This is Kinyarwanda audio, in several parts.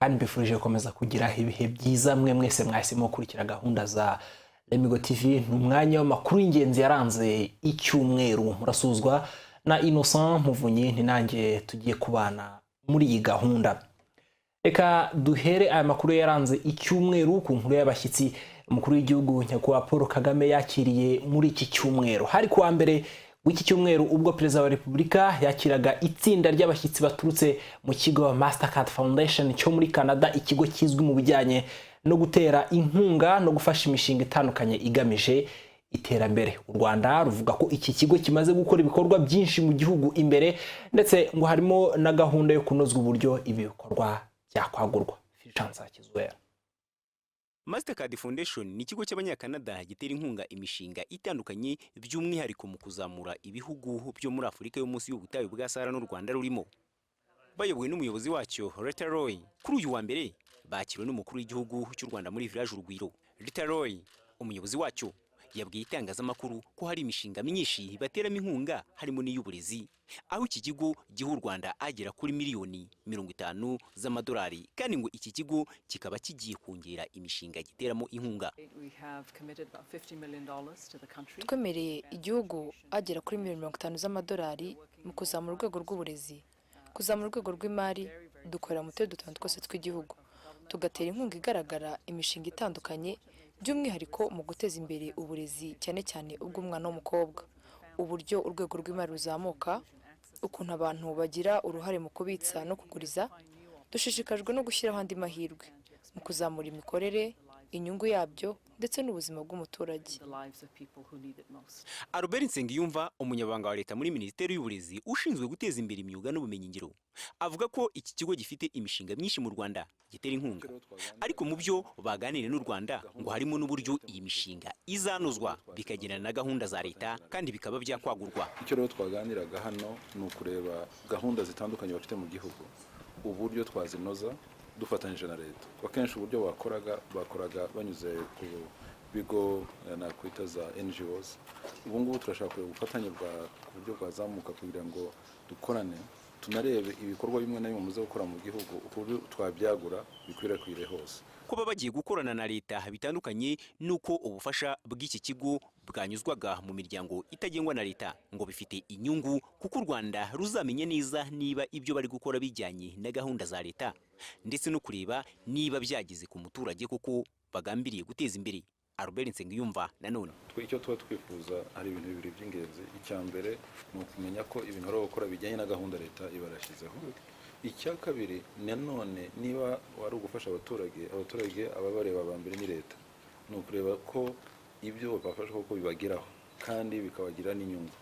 Kandi mbifurije gukomeza kugira ibihe byiza mwe mwese mwahisemo gukurikira gahunda za Lemigo TV. Ni umwanya w'amakuru y'ingenzi yaranze icyumweru. Murasuzwa na Innocent Muvunyi, ni nanjye tugiye kubana muri iyi gahunda. Reka duhere aya makuru yaranze icyumweru ku nkuru y'abashyitsi umukuru w'igihugu nyakubahwa Paul Kagame yakiriye muri iki cyumweru. Hari kuwa mbere w'iki cyumweru ubwo Perezida wa Repubulika yakiraga itsinda ry'abashyitsi baturutse mu kigo Mastercard Foundation cyo muri Canada, ikigo kizwi mu bijyanye no gutera inkunga no gufasha imishinga itandukanye igamije iterambere. U Rwanda ruvuga ko iki kigo kimaze gukora ibikorwa byinshi mu gihugu imbere, ndetse ngo harimo na gahunda yo kunozwa uburyo ibi bikorwa byakwagurwa. Fulgence Hakizwera. Mastercard Foundation ni ikigo cy'Abanyakanada gitera inkunga imishinga itandukanye, by'umwihariko mu kuzamura ibihugu byo muri Afurika yo munsi y'ubutayu bwa Sahara n'u Rwanda rurimo. Bayobowe n'umuyobozi wacyo Rita Roy, kuri uyu wa mbere bakiriwe n'umukuru w'igihugu cy'u Rwanda muri Village Urugwiro. Rita Roy, umuyobozi wacyo, yabwiye itangazamakuru ko hari imishinga myinshi bateramo inkunga, harimo n'iy'uburezi, aho iki kigo giha u Rwanda agera kuri miliyoni 50 z'amadolari, kandi ngo iki kigo kikaba kigiye kongera imishinga giteramo inkunga. Twemereye igihugu agera kuri miliyoni 50 z'amadolari mu kuzamura urwego rw'uburezi, kuzamura urwego rw'imari. Dukorera mu turere dutanu twose tw'igihugu, tugatera inkunga igaragara imishinga itandukanye, by'umwihariko mu guteza imbere uburezi, cyane cyane ubw'umwana w'umukobwa, uburyo urwego rw'imari ruzamuka, ukuntu abantu bagira uruhare mu kubitsa no kuguriza. Dushishikajwe no gushyiraho andi mahirwe mu kuzamura imikorere, inyungu yabyo ndetse n'ubuzima bw'umuturage. Albert Nsengiyumva, umunyamabanga wa leta muri Minisiteri y'Uburezi ushinzwe guteza imbere imyuga n'ubumenyingiro, avuga ko iki kigo gifite imishinga myinshi mu Rwanda gitera inkunga, ariko mu byo baganiriye n'u Rwanda ngo harimo n'uburyo iyi mishinga izanozwa bikagendana na gahunda za leta kandi bikaba byakwagurwa. Icyo rero twaganiraga hano ni ukureba gahunda zitandukanye bafite mu gihugu, uburyo twazinoza dufatanyije na leta. Akenshi uburyo bakoraga banyuze ku bigo nakwita za NGOs. Ubu ngubu turashaka kureba ubufatanye bwa ku buryo bwazamuka kugira ngo dukorane, tunarebe ibikorwa bimwe na bimwe muze gukora mu gihugu, uburyo twabyagura bikwirakwire hose. Kuba bagiye gukorana na leta bitandukanye n'uko ubufasha bw'iki kigo bwanyuzwaga mu miryango itagengwa na leta, ngo bifite inyungu kuko u Rwanda ruzamenya neza niba ibyo bari gukora bijyanye na gahunda za leta, ndetse no kureba niba byageze ku muturage kuko bagambiriye guteza imbere. Albert Nsengiyumva nanone. Twe icyo tuba twifuza, hari ibintu bibiri by'ingenzi. Icya mbere ni ukumenya ko ibintu bari gukora bijyanye na gahunda leta iba yarashyizeho. Icya kabiri nanone, niba wari ugufasha abaturage, abaturage ababareba ba mbere ni leta, ni ukureba ko ibyo bafasha koko bibageraho kandi bikabagira n'inyungu.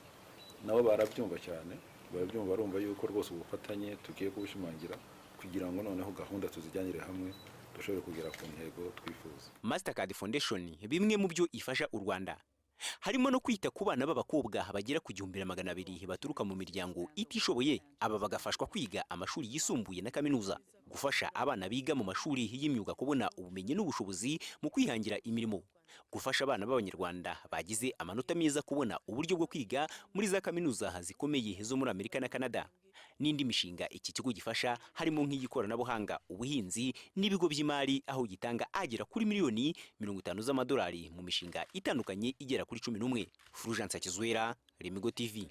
Nabo barabyumva cyane, barabyumva, barumva yuko rwose ubufatanye tugiye kubushimangira kugira ngo noneho gahunda tuzijyanire hamwe, dushobore kugera ku ntego twifuza. Mastercard Foundation, bimwe mu byo ifasha u Rwanda harimo no kwita ku bana b'abakobwa bagera ku 1200 baturuka mu miryango itishoboye, aba bagafashwa kwiga amashuri yisumbuye na kaminuza, gufasha abana biga mu mashuri y'imyuga kubona ubumenyi n'ubushobozi mu kwihangira imirimo, gufasha abana b'Abanyarwanda bagize amanota meza kubona uburyo bwo kwiga muri za kaminuza zikomeye zo muri Amerika na Canada, n'indi mishinga iki kigo gifasha harimo nk'iy'ikoranabuhanga, ubuhinzi n'ibigo by'imari, aho gitanga agera kuri miliyoni 50 z'amadolari mu mishinga itandukanye igera kuri 11. Fulgence Kizwera, Lemigo TV.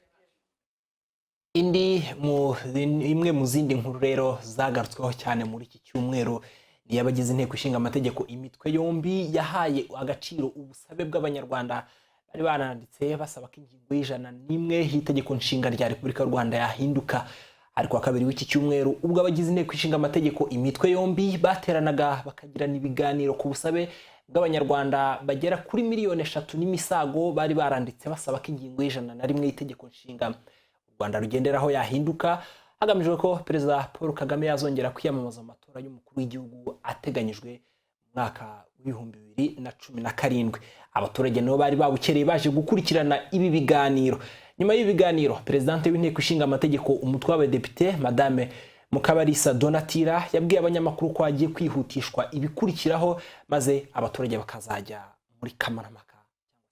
Indi mu imwe mu zindi nkuru rero zagarutsweho cyane muri iki cyumweru ni iy'abagize Inteko Ishinga Amategeko imitwe yombi yahaye agaciro ubusabe bw'Abanyarwanda bari baranditse basaba ko ingingo ya 101 y'Itegeko Nshinga rya Repubulika y'u Rwanda yahinduka. Ariko wa kabiri w'iki cyumweru, ubwo abagize Inteko Ishinga Amategeko imitwe yombi bateranaga bakagirana ibiganiro ku busabe bw'Abanyarwanda bagera kuri miliyoni 3 n'imisago bari baranditse basaba ko ingingo ya 101 y'itegeko nshinga u Rwanda rugenderaho yahinduka, hagamijwe ko Perezida Paul Kagame yazongera kwiyamamaza mu matora y'umukuru w'igihugu ateganyijwe mu mwaka wa 2017. Abaturage nabo bari babukereye baje gukurikirana ibi biganiro. Nyuma y'ibi biganiro, Perezidante w'Inteko Ishinga Amategeko umutwe w'Abadepite, Madame Mukabarisa Donatira, yabwiye abanyamakuru ko hagiye kwihutishwa ibikurikiraho, maze abaturage bakazajya muri kamarampaka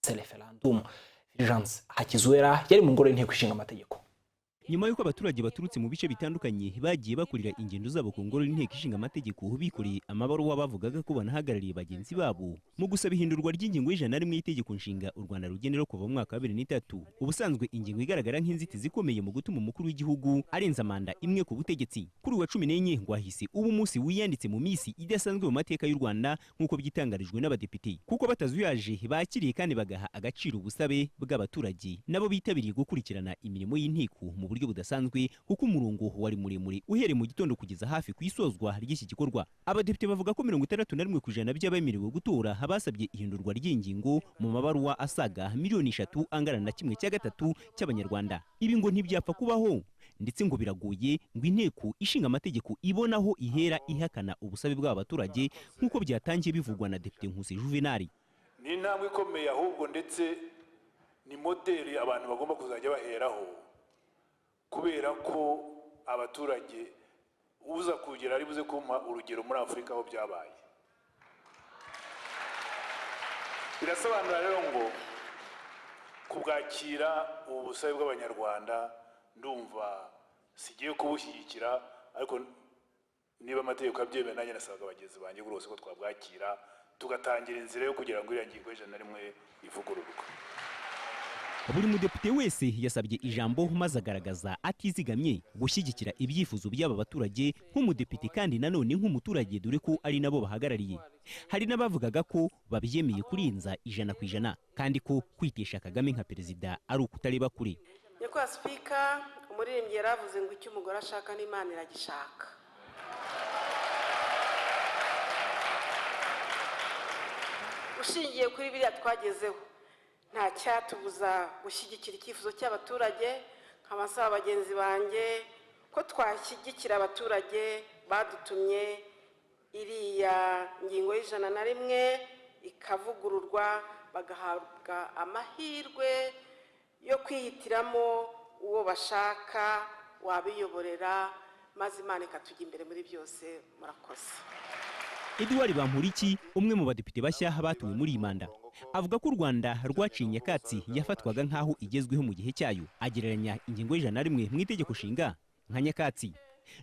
cyangwa se referandumu. Fulgence Hakizwera yari mu ngoro y'Inteko Ishinga Amategeko. Nyuma y'uko abaturage baturutse mu bice bitandukanye bagiye bakurira ingendo zabo ku ngoro y'Inteko Ishinga Amategeko bikoreye amabaruwa bavugaga ko banahagarariye bagenzi babo mu gusaba ihindurwa ry'ingingo y'101 y'Itegeko Nshinga u Rwanda rugenderaho kuva mu mwaka wa 2003, ubusanzwe ingingo igaragara nk'inzitizi ikomeye mu gutuma umukuru w'igihugu arenza manda imwe ku butegetsi. Kuri uwa 14 ngo hahise uba umunsi wiyanditse mu minsi idasanzwe mu mateka y'u Rwanda, nk'uko byitangarijwe n'abadepite, kuko batazuyaje bakiriye kandi bagaha agaciro ubusabe bw'abaturage nabo bitabiriye gukurikirana imirimo y'inteko mu buryo budasanzwe, kuko umurongo wari muremure uhereye mu gitondo kugeza hafi ku isozwa ry'iki gikorwa. Abadepite bavuga ko 61% by'abemerewe gutora basabye ihindurwa ry'ingingo mu mabaruwa asaga 3 miliyoni angana na 1/3 cy'Abanyarwanda. Ibi ngo ntibyapfa kubaho, ndetse ngo biragoye ngo Inteko Ishinga Amategeko ibonaho ihera ihakana ubusabe bw'aba baturage, nk'uko byatangiye bivugwa na Depite Nkusi Juvenal. Ni intambwe ikomeye ahubwo, ndetse ni modeli abantu bagomba kuzajya baheraho, kubera ko abaturage uza kugera ari buze kumpa urugero muri Afurika aho byabaye. Birasobanura rero ngo kubwakira ubu busabe bw'Abanyarwanda, ndumva sigiye kubushyigikira, ariko niba amategeko abyemera, nanjye nasabaga bagenzi banjye rwose ko twabwakira, tugatangira inzira yo kugira ngo iriya ngingo y'101 ivugururwe. Buri mudepite wese yasabye ijambo maze agaragaza atizigamye gushyigikira ibyifuzo by'aba baturage nk'umudepite kandi nanone nk'umuturage, dore ko ari nabo bahagarariye. Hari n'abavugaga ko babyemeye kurenza 100%, kandi ko kwitesha Kagame nka perezida ari ukutareba kure. Nyakubahwa Sipika, umuririmbyi yaravuze ngo icyo umugore ashaka n'Imana iragishaka. Ushingiye kuri biriya twagezeho, nta cyatubuza gushyigikira icyifuzo cy'abaturage. Nkaba nsaba bagenzi banjye ko twashyigikira abaturage badutumye, iriya ngingo y'101 ikavugururwa, bagahabwa amahirwe yo kwihitiramo uwo bashaka wabiyoborera, maze Imana ikatujya imbere muri byose. Murakoze. Edouard Bamporiki, umwe mu badepite bashya batuwe muri iyi manda, avuga ko u Rwanda rwaciye nyakatsi yafatwaga nk'aho igezweho mu gihe cyayo, agereranya ingingo y'101 mu Itegeko Nshinga nka nyakatsi.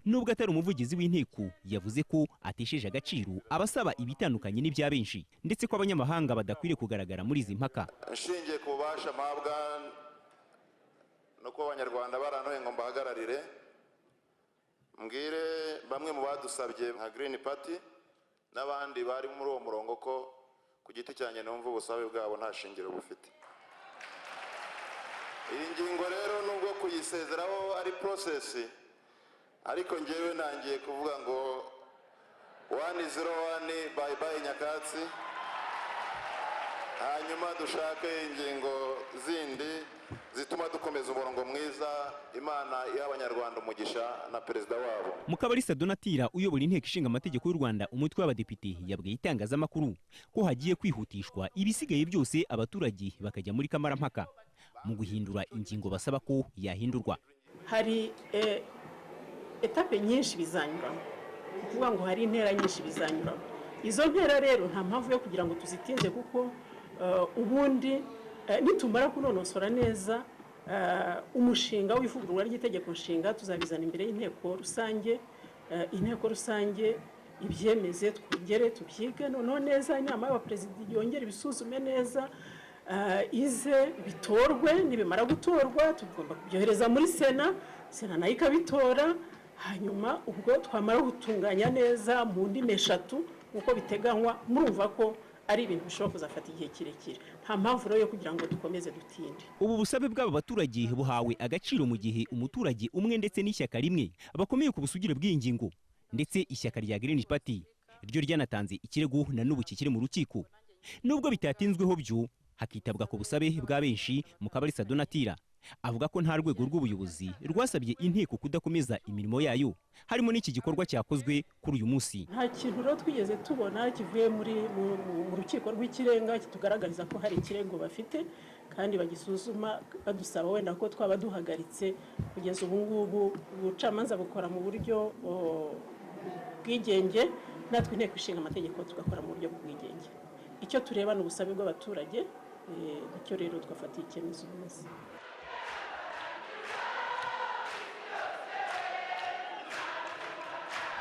Nubwo atari umuvugizi w'inteko, yavuze ko atesheje agaciro abasaba ibitandukanye n'ibya benshi, ndetse ko abanyamahanga badakwiriye kugaragara muri izi mpaka. Nshingiye ku bubasha mpabwa no kuba Abanyarwanda barantoye ngo mbahagararire, mbwire bamwe mu badusabye nka Green Party n'abandi bari muri uwo murongo ko ku giti cyanjye numva ubusabe bwabo nta shingiro bufite. Iyi ngingo rero, nubwo kuyisezeraho ari process, ariko ngewe ntangiye kuvuga ngo 101, bye bye nyakatsi, hanyuma dushake ingingo zindi zituma dukomeza umurongo mwiza. Imana iha Abanyarwanda umugisha na perezida wabo. Mukabalisa Donatira, uyobora Inteko Ishinga Amategeko y'u Rwanda umutwe w'Abadepite, yabwiye itangazamakuru ko hagiye kwihutishwa ibisigaye byose, abaturage bakajya muri kamarampaka mu guhindura ingingo basaba ko yahindurwa. Hari étapes nyinshi bizanyuramo, ni ukuvuga ngo hari intera nyinshi bizanyuramo. Izo ntera rero nta mpamvu yo kugira ngo tuzitinze, kuko ubundi nitumara kunonosora neza umushinga w'ivugururwa ry'Itegeko Nshinga, tuzabizana imbere y'inteko rusange, inteko rusange ibyemeze, twongere tubyige noneho neza, inama y'abaperezida yongere ibisuzume neza, ize bitorwe. Nibimara gutorwa, tugomba kubyohereza muri Sena, Sena nayo ikabitora. Hanyuma ubwo twamara gutunganya neza mu ndimi eshatu nk'uko biteganywa, murumva ko ari ibintu bishobora kuzafata igihe kirekire. Nta mpamvu rero yo kugira ngo dukomeze dutinde. Ubu busabe bw'aba baturage buhawe agaciro mu gihe umuturage umwe ndetse n'ishyaka rimwe bakomeye ku busugire bw'iyi ngingo, ndetse ishyaka rya Green Party ryo ryanatanze ikirego na n'ubu kikiri mu rukiko. Nubwo bitatinzweho byo hakitabwa ku busabe bwa benshi, Mukabalisa Donatira avuga ko nta rwego rw'ubuyobozi rwasabye inteko kudakomeza imirimo yayo, harimo n'iki gikorwa cyakozwe kuri uyu munsi. Nta kintu rero twigeze tubona kivuye muri mu Rukiko rw'Ikirenga kitugaragariza ko hari ikirego bafite kandi bagisuzuma, badusaba wenda ko twaba duhagaritse. Kugeza ubu ngubu ubucamanza bukora mu buryo bwigenge, natwe Inteko Ishinga Amategeko tugakora mu buryo bw'ubwigenge. Icyo tureba ni ubusabe bw'abaturage, nicyo rero twafatiye icyemezo uyu munsi.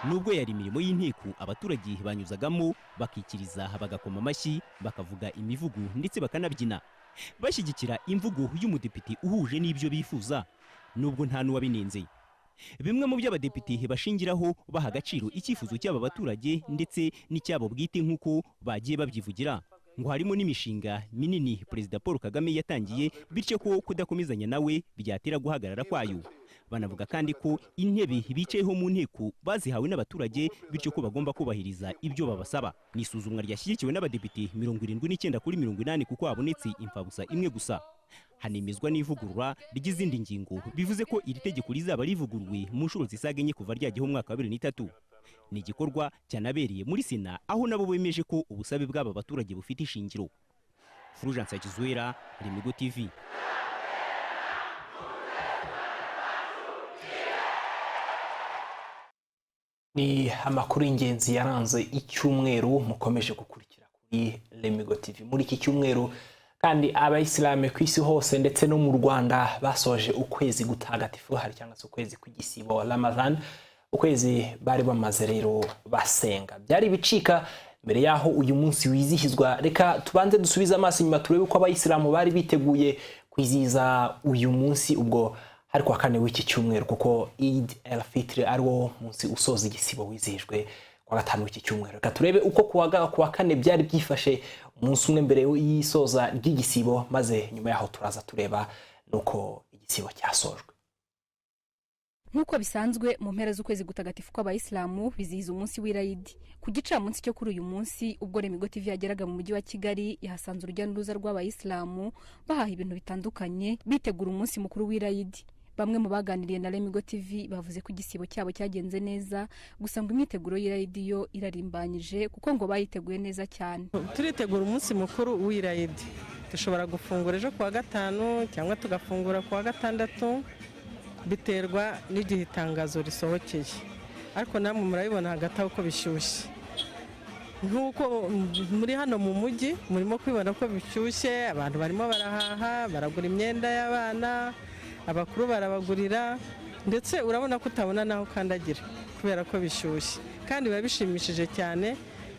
Nubwo yari imirimo y'inteko, abaturage banyuzagamo bakikiriza, bagakoma amashyi, bakavuga imivugo ndetse bakanabyina bashyigikira imvugo y'umudepite uhuje n'ibyo bifuza, nubwo nta n'uwabinenze. Bimwe mu byo abadepite bashingiraho baha agaciro icyifuzo cy'aba baturage ndetse n'icyabo bwite, nk'uko bagiye babyivugira, ngo harimo n'imishinga minini Perezida Paul Kagame yatangiye, bityo ko kudakomezanya nawe byatera guhagarara kwayo. Banavuga kandi ko intebe bicayeho mu nteko bazihawe n'abaturage, bityo ko bagomba kubahiriza ibyo babasaba. Ni isuzumwa ryashyigikiwe n'abadepite 79 kuri 80, kuko habonetse imfabusa imwe gusa. Hanemezwa n'ivugurura ry'izindi ngingo, bivuze ko iri tegeko rizaba rivuguruwe mu nshuro zisaga enye kuva ryajyaho umwaka wa 2003. Ni igikorwa cyanabereye muri Sena, aho nabo bemeje ko ubusabe bw'aba baturage bufite ishingiro. Fulgence Hakizwera, Remigo TV. Ni amakuru y'ingenzi yaranze icyumweru mukomeje gukurikira kuri Lemigo TV. Muri iki cyumweru kandi, abayisilamu ku isi hose ndetse no mu Rwanda basoje ukwezi gutagatifu hari cyangwa se ukwezi kw'igisibo Ramadan, ukwezi bari bamaze rero basenga. Byari ibicika mbere y'aho uyu munsi wizihizwa. Reka tubanze dusubize amaso inyuma, turebe uko abayisilamu bari biteguye kwizihiza uyu munsi ubwo hari kuwa kane w'iki cyumweru, kuko Eid el Fitr ari wo munsi usoza igisibo wizihijwe kuwa gatanu w'iki cyumweru. Reka turebe uko kuwa kane byari byifashe, umunsi umwe mbere y'isoza ry'igisibo, maze nyuma yaho turaza tureba nuko igisibo cyasojwe. Nk'uko bisanzwe, mu mpera z'ukwezi gutagatifu kw'abayisilamu bizihiza umunsi w'Irayidi. Ku gicamunsi cyo kuri uyu munsi, ubwo Remigo TV yageraga mu mujyi wa Kigali, yahasanze urujya n'uruza rw'abayisilamu bahaha ibintu bitandukanye, bitegura umunsi mukuru w'Irayidi. Bamwe mu baganiriye na Remigo TV bavuze ko igisibo cyabo cyagenze neza, gusa ngo imyiteguro y'Irayidi yo irarimbanyije, kuko ngo bayiteguye neza cyane. Turitegura umunsi mukuru w'Irayidi. Dushobora gufungura ejo kuwa gatanu cyangwa tugafungura kuwa gatandatu, biterwa n'igihe itangazo risohokeye. Ariko namwe murabibona hagati aho ko bishyushye. Nk'uko muri hano mu mujyi murimo kwibona ko bishyushye, abantu barimo barahaha, baragura imyenda y'abana, abakuru barabagurira, ndetse urabona ko utabona n'aho ukandagira kubera ko bishyushye. Kandi biba bishimishije cyane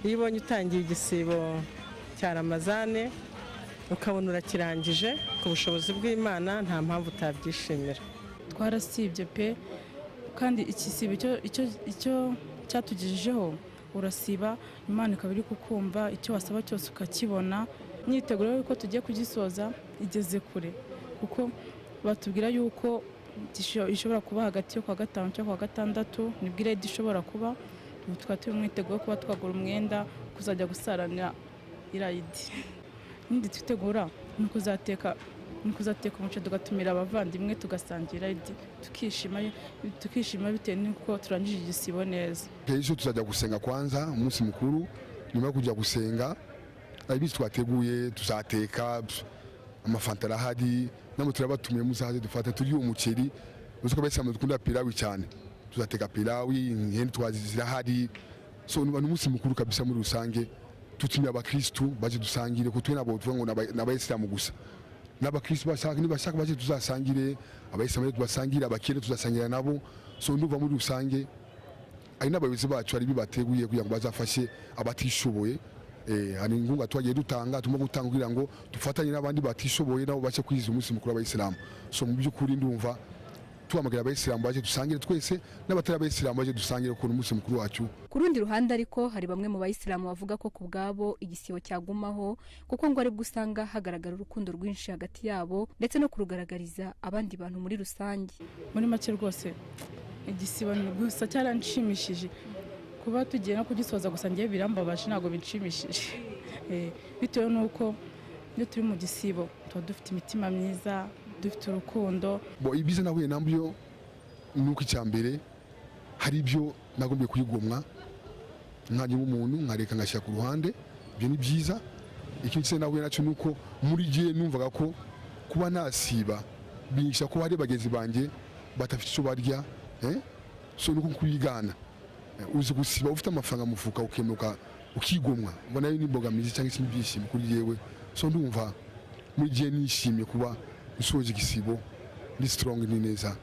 iyo ubonye utangiye igisibo cya Ramazane ukabona urakirangije ku bushobozi bw'Imana, nta mpamvu utabyishimira. Twarasibye pe, kandi igisibo icyo cyatugejejeho, urasiba Imana ikaba iri kukumva, icyo wasaba cyose ukakibona. Imyiteguro y'uko tugiye kugisoza igeze kure, kuko batubwira yuko ishobora kuba hagati yo kuwa gatanu cyangwa kuwa gatandatu, nibwo Irayidi ishobora kuba. Ubu tukaba turi mu mwiteguro wo kuba twagura umwenda kuzajya gusaranira Irayidi. N'indi twitegura ni ukuzateka umuceri, tugatumira abavandimwe, tugasangira Irayidi, tukishima bitewe n'uko turangije igisibo neza. Ejo tuzajya gusenga kwanza umunsi mukuru. Nyuma yo kujya gusenga, hari ibyo twateguye, tuzateka, amafanta arahari, namwe turabatumiye, muzaze dufate turye umuceri. Uzi ko abayisilamu dukunda pilawi cyane, tuzateka pilawi, ihene twazi zirahari. So ni umunsi mukuru kabisa muri rusange. Tutumiye abakristu baje dusangire, kuko twe ntabwo tuvuga ngo ni abayisilamu gusa, n'abakristu bashaka, nibashaka baje tuzasangire, abayisilamu tubasangire, abakene tuzasangira nabo. So ndumva muri rusange hari n'abayobozi bacu hari ibyo bateguye kugira ngo bazafashe abatishoboye. Hari inkunga twagiye dutanga, turimo gutanga kugira ngo dufatanye n'abandi batishoboye nabo bace kwizihiza umunsi mukuru w'abayisilamu. So mu by'ukuri ndumva tuhamagara abayisilamu baje dusangire twese, n'abatari abayisilamu baje dusangire ukuntu umunsi mukuru wacu. Ku rundi ruhande ariko, hari bamwe mu bayisilamu bavuga ko ku bwabo igisibo cyagumaho, kuko ngo aribwo usanga hagaragara urukundo rwinshi hagati yabo, ndetse no kurugaragariza abandi bantu muri rusange. Muri make rwose igisibo gusa cyaranshimishije. Kuba tugiye no kugisoza gusa ngewe birambabaje, ntabwo binshimishije. Bitewe n'uko iyo turi mu gisibo tuba dufite imitima myiza, dufite urukundo. Bo ibiza nahuye nabyo ni uko icya mbere hari ibyo nagombye kuyigomwa nkanjye nk'umuntu, nkareka ngashyira ku ruhande, ibyo ni byiza. Ikindi se nahuye nacyo ni uko muri gihe numvaga ko kuba nasiba binyisha ko hari bagenzi banjye badafite icyo barya, so nuko kubigana uzi gusiba ufite amafaranga mu mufuka ukemuka ukigomwa, mbona yo ni imbogamizi cyangwa se ibyishimo kuri yewe. So ndumva muri gihe nishimye kuba nsoje igisibo ndi strong, ni neza.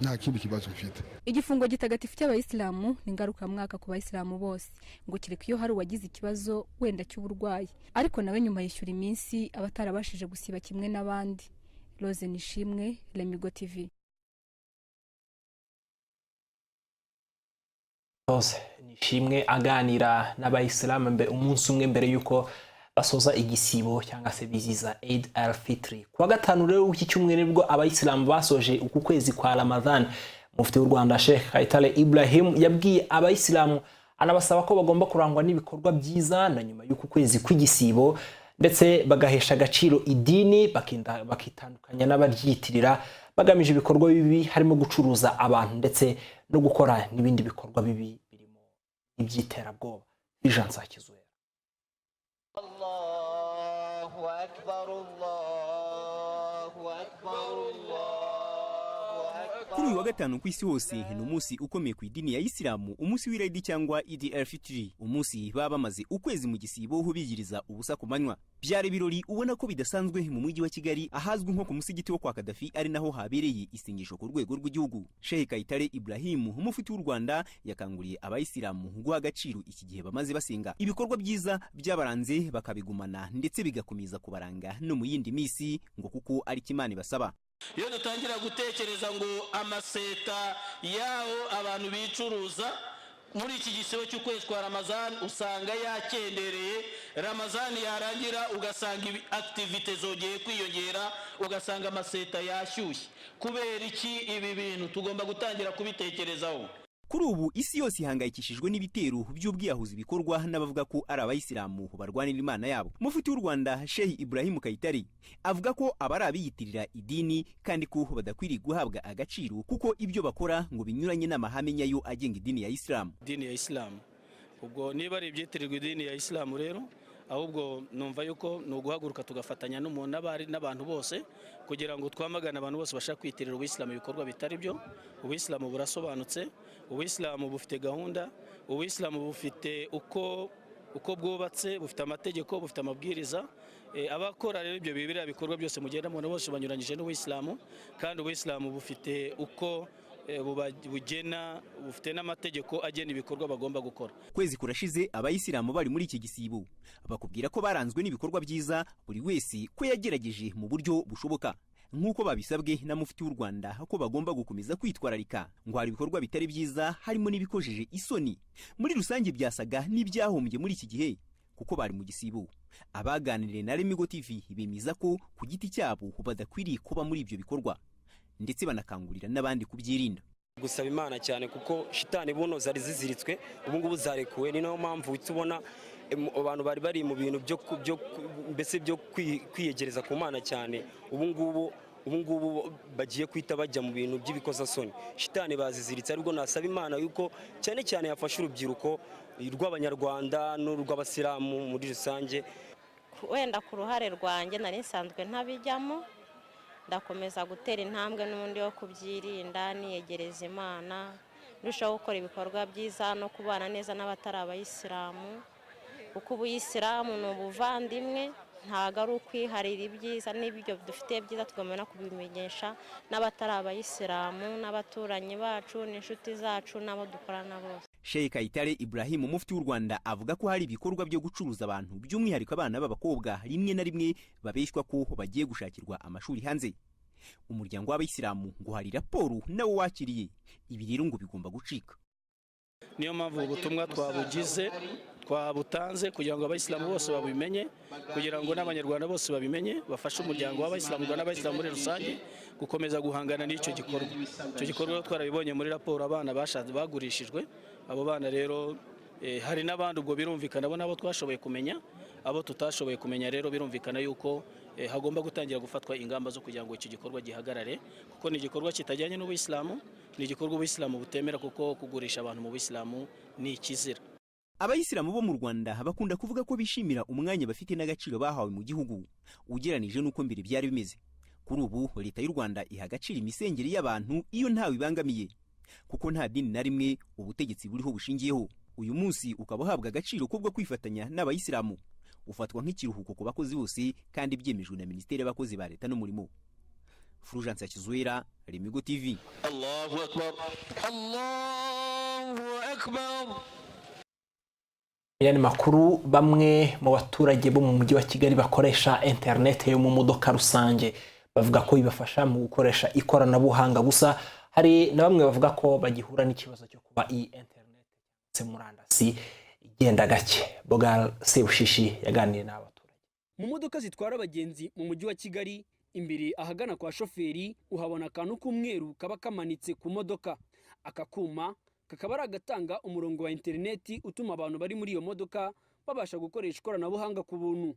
Nta kindi kibazo mfite. Igifungo gitagatifu cy'abayisilamu ni ngarukamwaka ku bayisilamu bose, ngo kereka iyo hari uwagize ikibazo wenda cy'uburwayi, ariko nawe nyuma yishyura iminsi aba atarabashije gusiba kimwe n'abandi. Rose Nishimwe, Lemigo TV. Rose Nishimwe aganira n'abayisilamu umunsi umwe mbere y'uko basoza igisibo cyangwa se biziza Eid al-Fitr. Kuwa gatanu rero w'iki cyumweru nibwo abayisilamu basoje uku kwezi kwa Ramadhan. Mufti w'u Rwanda Sheikh Kayitare Ibrahim yabwiye abayisilamu anabasaba ko bagomba kurangwa n'ibikorwa byiza na nyuma y'uku kwezi kw'igisibo, ndetse bagahesha agaciro idini, bakitandukanya n'abaryitirira bagamije ibikorwa bibi harimo gucuruza abantu ndetse no gukora n'ibindi bikorwa bibi birimo iby'iterabwoba. Jean Nsakizuera. Allahu akbar, Allahu akbar, Allahu akbar. Kuri uyu wa gatanu ku isi hose ni umunsi ukomeye ku idini ya Isilamu, umunsi w'Irayidi cyangwa Eid al-Fitr, umunsi baba bamaze ukwezi mu gisibo bigiriza ubusa ku manywa. Byari ibirori ubona ko bidasanzwe mu mujyi wa Kigali ahazwi nko ku musigiti wo kwa Kadafi, ari naho habereye isengesho ku rwego rw'igihugu. Sheikh Kayitare Ibrahim, umufti w'u Rwanda, yakanguriye abayisilamu guha agaciro iki gihe bamaze basenga, ibikorwa byiza byabaranze bakabigumana ndetse bigakomeza kubaranga no mu yindi minsi, ngo kuko ari Imana ibasaba. Iyo dutangira gutekereza ngo amaseta yaho abantu bicuruza muri iki gisibo cy'ukwezi kwa Ramazani usanga yakendereye, Ramazani yarangira ugasanga activite zongeye kwiyongera, ugasanga amaseta yashyushye. Kubera iki? Ibi bintu tugomba gutangira kubitekerezaho. Kuri ubu isi yose ihangayikishijwe n'ibitero by'ubwiyahuzi bikorwa n'abavuga ko ari abayisilamu barwanira Imana yabo. Mufti w'u Rwanda Sheikh Ibrahim Kayitare avuga ko abari abiyitirira idini kandi ko badakwiriye guhabwa agaciro, kuko ibyo bakora ngo binyuranye n'amahame nyayo agenga idini ya Isilamu. Idini ya Isilamu, ubwo niba ari ibyitirirwa idini ya Isilamu rero, ahubwo numva yuko ni uguhaguruka tugafatanya n'abantu bose kugira ngo twamagane abantu bose bashaka kwitirira ubuyisilamu ibikorwa bitari byo. Ubuyisilamu burasobanutse, ubuyisilamu bufite gahunda, ubuyisilamu bufite uko bwubatse, bufite amategeko, bufite amabwiriza. Abakora rero ibyo bibiriya bikorwa byose mugenda mubona bose banyuranyije n'ubuyisilamu, kandi ubuyisilamu bufite uko bugena, bufite n'amategeko agena ibikorwa bagomba gukora. Kwezi kurashize abayisilamu bari muri iki gisibo bakubwira ko baranzwe n'ibikorwa byiza, buri wese ko yagerageje mu buryo bushoboka nk'uko babisabwe na mufti w'u Rwanda ko bagomba gukomeza kwitwararika, ngo hari ibikorwa bitari byiza harimo n'ibikojeje isoni. Muri rusange byasaga n'ibyahombye muri iki gihe kuko bari mu gisibo. Abaganiriye na Lemigo TV bemeza ko ku giti cyabo badakwiriye kuba muri ibyo bikorwa, ndetse banakangurira n'abandi kubyirinda. Gusaba Imana cyane kuko shitani buno zari ziziritswe, ubu ngubu zarekuwe. Ni nayo mpamvu tubona abantu bari bari mu bintu byo mbese byo kwiyegereza ku Mana cyane, ubu ngubu bagiye kwita bajya mu bintu by'ibikozasoni. Shitani baziziritse, ariko nasaba Imana yuko cyane cyane yafasha urubyiruko rw'abanyarwanda n'urw'abasilamu muri rusange. Wenda ku ruhare rwanjye nari nsanzwe ntabijyamo, ndakomeza gutera intambwe n'ubundi yo kubyirinda, niyegereza Imana, ndushaho gukora ibikorwa byiza no kubana neza n'abatari abayisilamu, kuko ubuyisilamu ni ubuvandimwe, ntabwo ari ukwiharira ibyiza n'ibyo dufite byiza tugomba no kubimenyesha n'abatari abayisilamu n'abaturanyi bacu n'inshuti zacu n'abo dukorana bose. Sheikh Kayitare Ibrahim, umufti w'u Rwanda, avuga ko hari ibikorwa byo gucuruza abantu by'umwihariko abana b'abakobwa rimwe na rimwe babeshywa ko bagiye gushakirwa amashuri hanze. Umuryango w'abayisilamu ngo hari raporo nawo wakiriye, ibi rero ngo bigomba gucika. Niyo mpamvu ubutumwa twabugize, twabutanze kugira ngo abayisilamu bose babimenye, kugira ngo n'abanyarwanda bose babimenye, bafashe umuryango w'abayisilamu n'abayisilamu muri rusange gukomeza guhangana n'icyo gikorwa. Icyo gikorwa twarabibonye muri raporo, abana bashatse bagurishijwe. Abo bana rero hari n'abandi ubwo birumvikana bo nabo twashoboye kumenya, abo tutashoboye kumenya rero birumvikana yuko hagomba gutangira gufatwa ingamba zo kugira ngo iki gikorwa gihagarare, kuko ni igikorwa kitajyanye n'ubuyisilamu, ni igikorwa ubuyisilamu butemera, kuko kugurisha abantu mu buyisilamu ni ikizira. Abayisilamu bo mu Rwanda bakunda kuvuga ko bishimira umwanya bafite n'agaciro bahawe mu gihugu ugeranije n'uko mbere byari bimeze. Kuri ubu leta y'u Rwanda iha agaciro imisengere y'abantu iyo ntawe ibangamiye, kuko nta dini na rimwe ubutegetsi buriho bushingiyeho. Uyu munsi ukaba uhabwa agaciro kubwo kwifatanya n'abayisilamu, ufatwa nk'ikiruhuko ku bakozi bose kandi byemejwe na Minisiteri y'abakozi ba leta n'umurimo. Fulgence Kizuira, Lemigo TV. Allahu akbar, Allahu akbar. Yani makuru, bamwe mu baturage bo mu mujyi wa Kigali bakoresha internet yo mu modoka rusange bavuga ko ibafasha mu gukoresha ikoranabuhanga, gusa hari na bamwe bavuga ko bagihura n'ikibazo cyo kuba iyi internet se murandasi igenda gake. Bogal Sebushishi yaganiriye n'abaturage. Mu modoka zitwara abagenzi mu mujyi wa Kigali, imbere ahagana kwa shoferi uhabona akantu k'umweru kaba kamanitse ku modoka. Aka kuma kakaba ari agatanga umurongo wa interineti utuma abantu bari muri iyo modoka babasha gukoresha ikoranabuhanga ku buntu.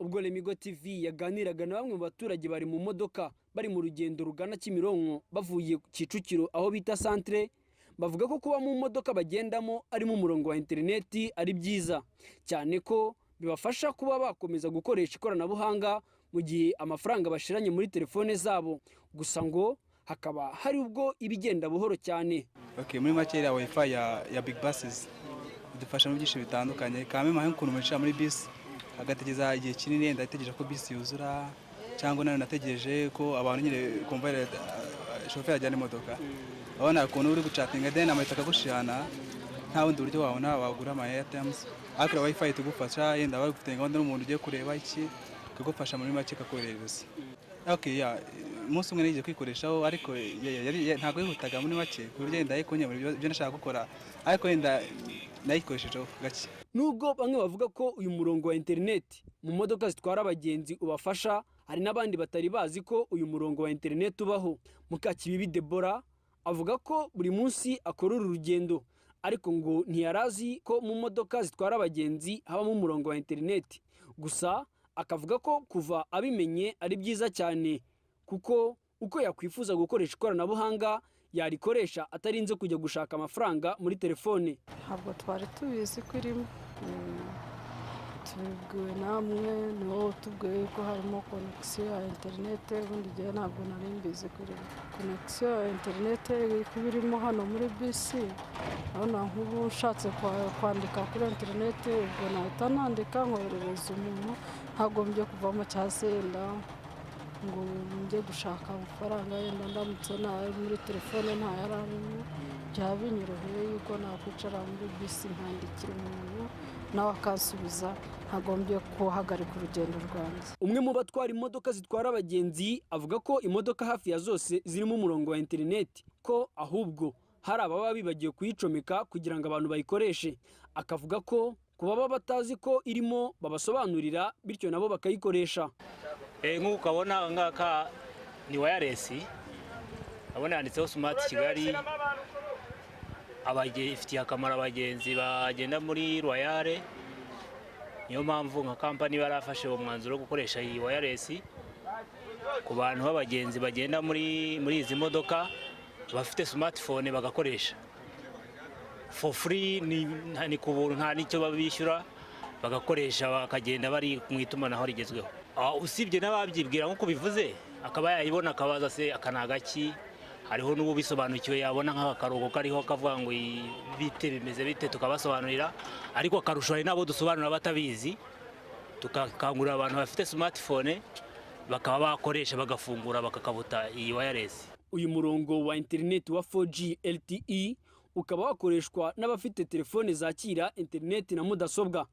Ubwo Lemigo TV yaganiraga na bamwe mu baturage bari mu modoka bari mu rugendo rugana Kimironko bavuye Kicukiro aho bita centre, bavuga ko kuba mu modoka bagendamo arimo umurongo wa interineti ari byiza cyane, ko bibafasha kuba bakomeza gukoresha ikoranabuhanga mu gihe amafaranga bashiranye muri telefone zabo. Gusa ngo hakaba hari ubwo ibigenda buhoro cyane. Okay, muri make ya wifi ya big buses idufasha mu byinshi bitandukanye. Kame mahe ukuntu mwicara muri bus agategeza igihe kinini, ndategereje ko bus yuzura, cyangwa nane nategereje ko abantu nyine kumva shoferi ajyana imodoka. Abana ukuntu uri guchatinga then amahita akagushirana, nta wundi buryo wabona wagura ama airtimes, ariko wifi itugufasha yenda bari gufite gahunda n'umuntu ugiye kureba iki kagufasha muri make kakorohereza. Okay, ya umunsi umwe ngiye kwikoreshaho, ariko ntabwo yihutaga muri make ku buryo yenda ayikunyemura ibyo nashaka gukora, ariko yenda nayikoreshejeho gake. Nubwo bamwe bavuga ko uyu murongo wa interineti mu modoka zitwara abagenzi ubafasha, hari n'abandi batari bazi ko uyu murongo wa interineti ubaho. Mukakibibi Debora avuga ko buri munsi akora uru rugendo, ariko ngo ntiyarazi ko mu modoka zitwara abagenzi habamo umurongo wa interineti. Gusa akavuga ko kuva abimenye ari byiza cyane, kuko uko yakwifuza gukoresha ikoranabuhanga yarikoresha atarinze kujya gushaka amafaranga muri telefone. Ntabwo twari tubizi ko irimo, tubibwiwe namwe, ni wowe utubwiye ko harimo konegisiyo ya interinete. Ubundi igihe ntabwo nari mbizi ko irimo konegisiyo ya interinete, kuba irimo hano muri bisi. Urabona nk'ubu ushatse kwandika kuri interinete, ubwo nahita nandika nkoherereza umuntu, ntagombye kuvamo cyangwa se yenda ngo njye gushaka amafaranga, yenda ndamutse ntayo muri telefone ntayari arimo, byaba binyoroheye yuko nakwicara muri bisi nkandikira umuntu nawe akansubiza, ntagombye guhagarika urugendo rwanjye. Umwe mu batwara imodoka zitwara abagenzi avuga ko imodoka hafi ya zose zirimo umurongo wa interineti, ko ahubwo hari ababa bibagiwe kuyicomeka kugira ngo abantu bayikoreshe. Akavuga ko ku baba batazi ko irimo babasobanurira, bityo nabo bakayikoresha. Nk'uko ukabona ngaka ni wireless, abona yanditseho Smart Kigali, ifitiye akamaro abagenzi bagenda muri Royale. Niyo mpamvu nka kampani barafashe uwo mwanzuro wo gukoresha iyi wireless ku bantu b'abagenzi bagenda muri izi modoka bafite smartphone bagakoresha for free, ni ku buntu, nta n'icyo babishyura, bagakoresha bakagenda bari mu itumanaho rigezweho. Usibye n'ababyibwira nk'uko bivuze, akaba yayibona akabaza se akanagaki, hariho n'ubu bisobanukiwe yabona nk'akarongo kariho akavuga ngo bite bimeze bite, tukabasobanurira. Ariko akarusho hari n'abo dusobanurira batabizi, tukakangurira abantu bafite smartphone bakaba bakoresha bagafungura bakakabuta iyi wireless. Uyu murongo wa interineti wa 4G LTE ukaba wakoreshwa n'abafite telefone zakira interineti na mudasobwa,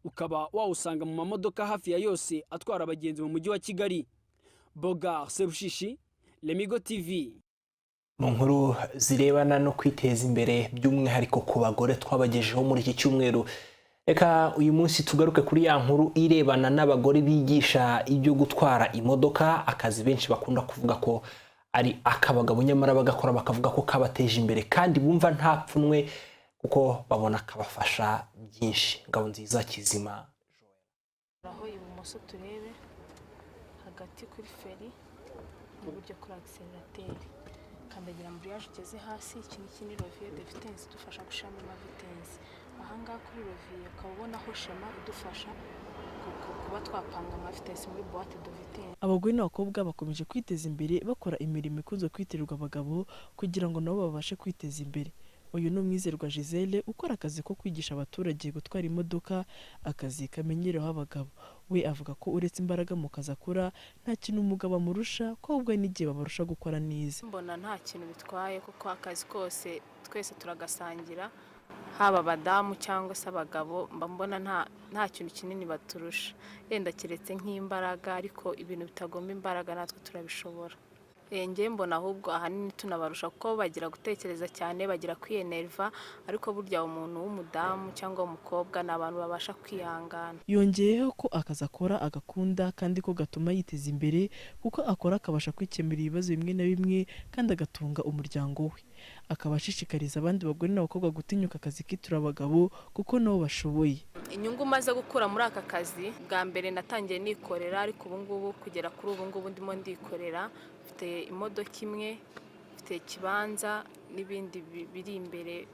ukaba wawusanga mu mamodoka hafi ya yose atwara abagenzi mu mujyi wa Kigali. Bogar Sebushishi, Lemigo TV. Mu nkuru zirebana no kwiteza imbere by'umwihariko ku bagore twabagejeho muri iki cyumweru, reka uyu munsi tugaruke kuri ya nkuru irebana n'abagore bigisha ibyo gutwara imodoka, akazi benshi bakunda kuvuga ko ari akabagabo, nyamara bagakora bakavuga ko kabateje imbere kandi bumva nta pfunwe kuko babona kabafasha byinshi. Ngabo nziza Kizima. Aho ibumoso turebe hagati kuri feri, iburyo kuri accelerateri, kandagira ambriage ugeze hasi. Iki ni levier de vitesse idufasha gushiramo amavitensi. Ahangaha kuri levier ukaba ubonaho shema idufasha kuba twapanga amavitensi muri boîte de vitesse. Abagore n'abakobwa bakomeje kwiteza imbere bakora imirimo ikunze kwitirirwa abagabo kugira ngo nabo babashe kwiteza imbere. Uyu ni Umwizerwa Gisele ukora akazi ko kwigisha abaturage gutwara imodoka, akazi kamenyereweho abagabo. We avuga ko uretse imbaraga mu kazi akora nta kintu umugabo amurusha, ko ahubwo n'igihe babarusha gukora neza. Mbona nta kintu bitwaye kuko akazi kose twese turagasangira, haba abadamu cyangwa se abagabo, mba mbona nta kintu kinini baturusha, yenda keretse nk'imbaraga, ariko ibintu bitagomba imbaraga natwe turabishobora. Njye mbona ahubwo ahanini tunabarusha kuko bagira gutekereza cyane, bagira kwiyenerva, ariko burya umuntu w'umudamu cyangwa umukobwa ni abantu babasha kwihangana. Yongeyeho ko akazi akora agakunda kandi ko gatuma yiteza imbere, kuko akora akabasha kwikemurira ibibazo bimwe na bimwe kandi agatunga umuryango we. Akaba ashishikariza abandi bagore n'abakobwa gutinyuka akazi kitura abagabo kuko nabo bashoboye. Inyungu maze gukura muri aka kazi, bwa mbere natangiye nikorera, ariko ubu ngubu kugera kuri ubu ngubu ndimo ndikorera, mfite imodoka imwe, mfite ikibanza n'ibindi biri imbere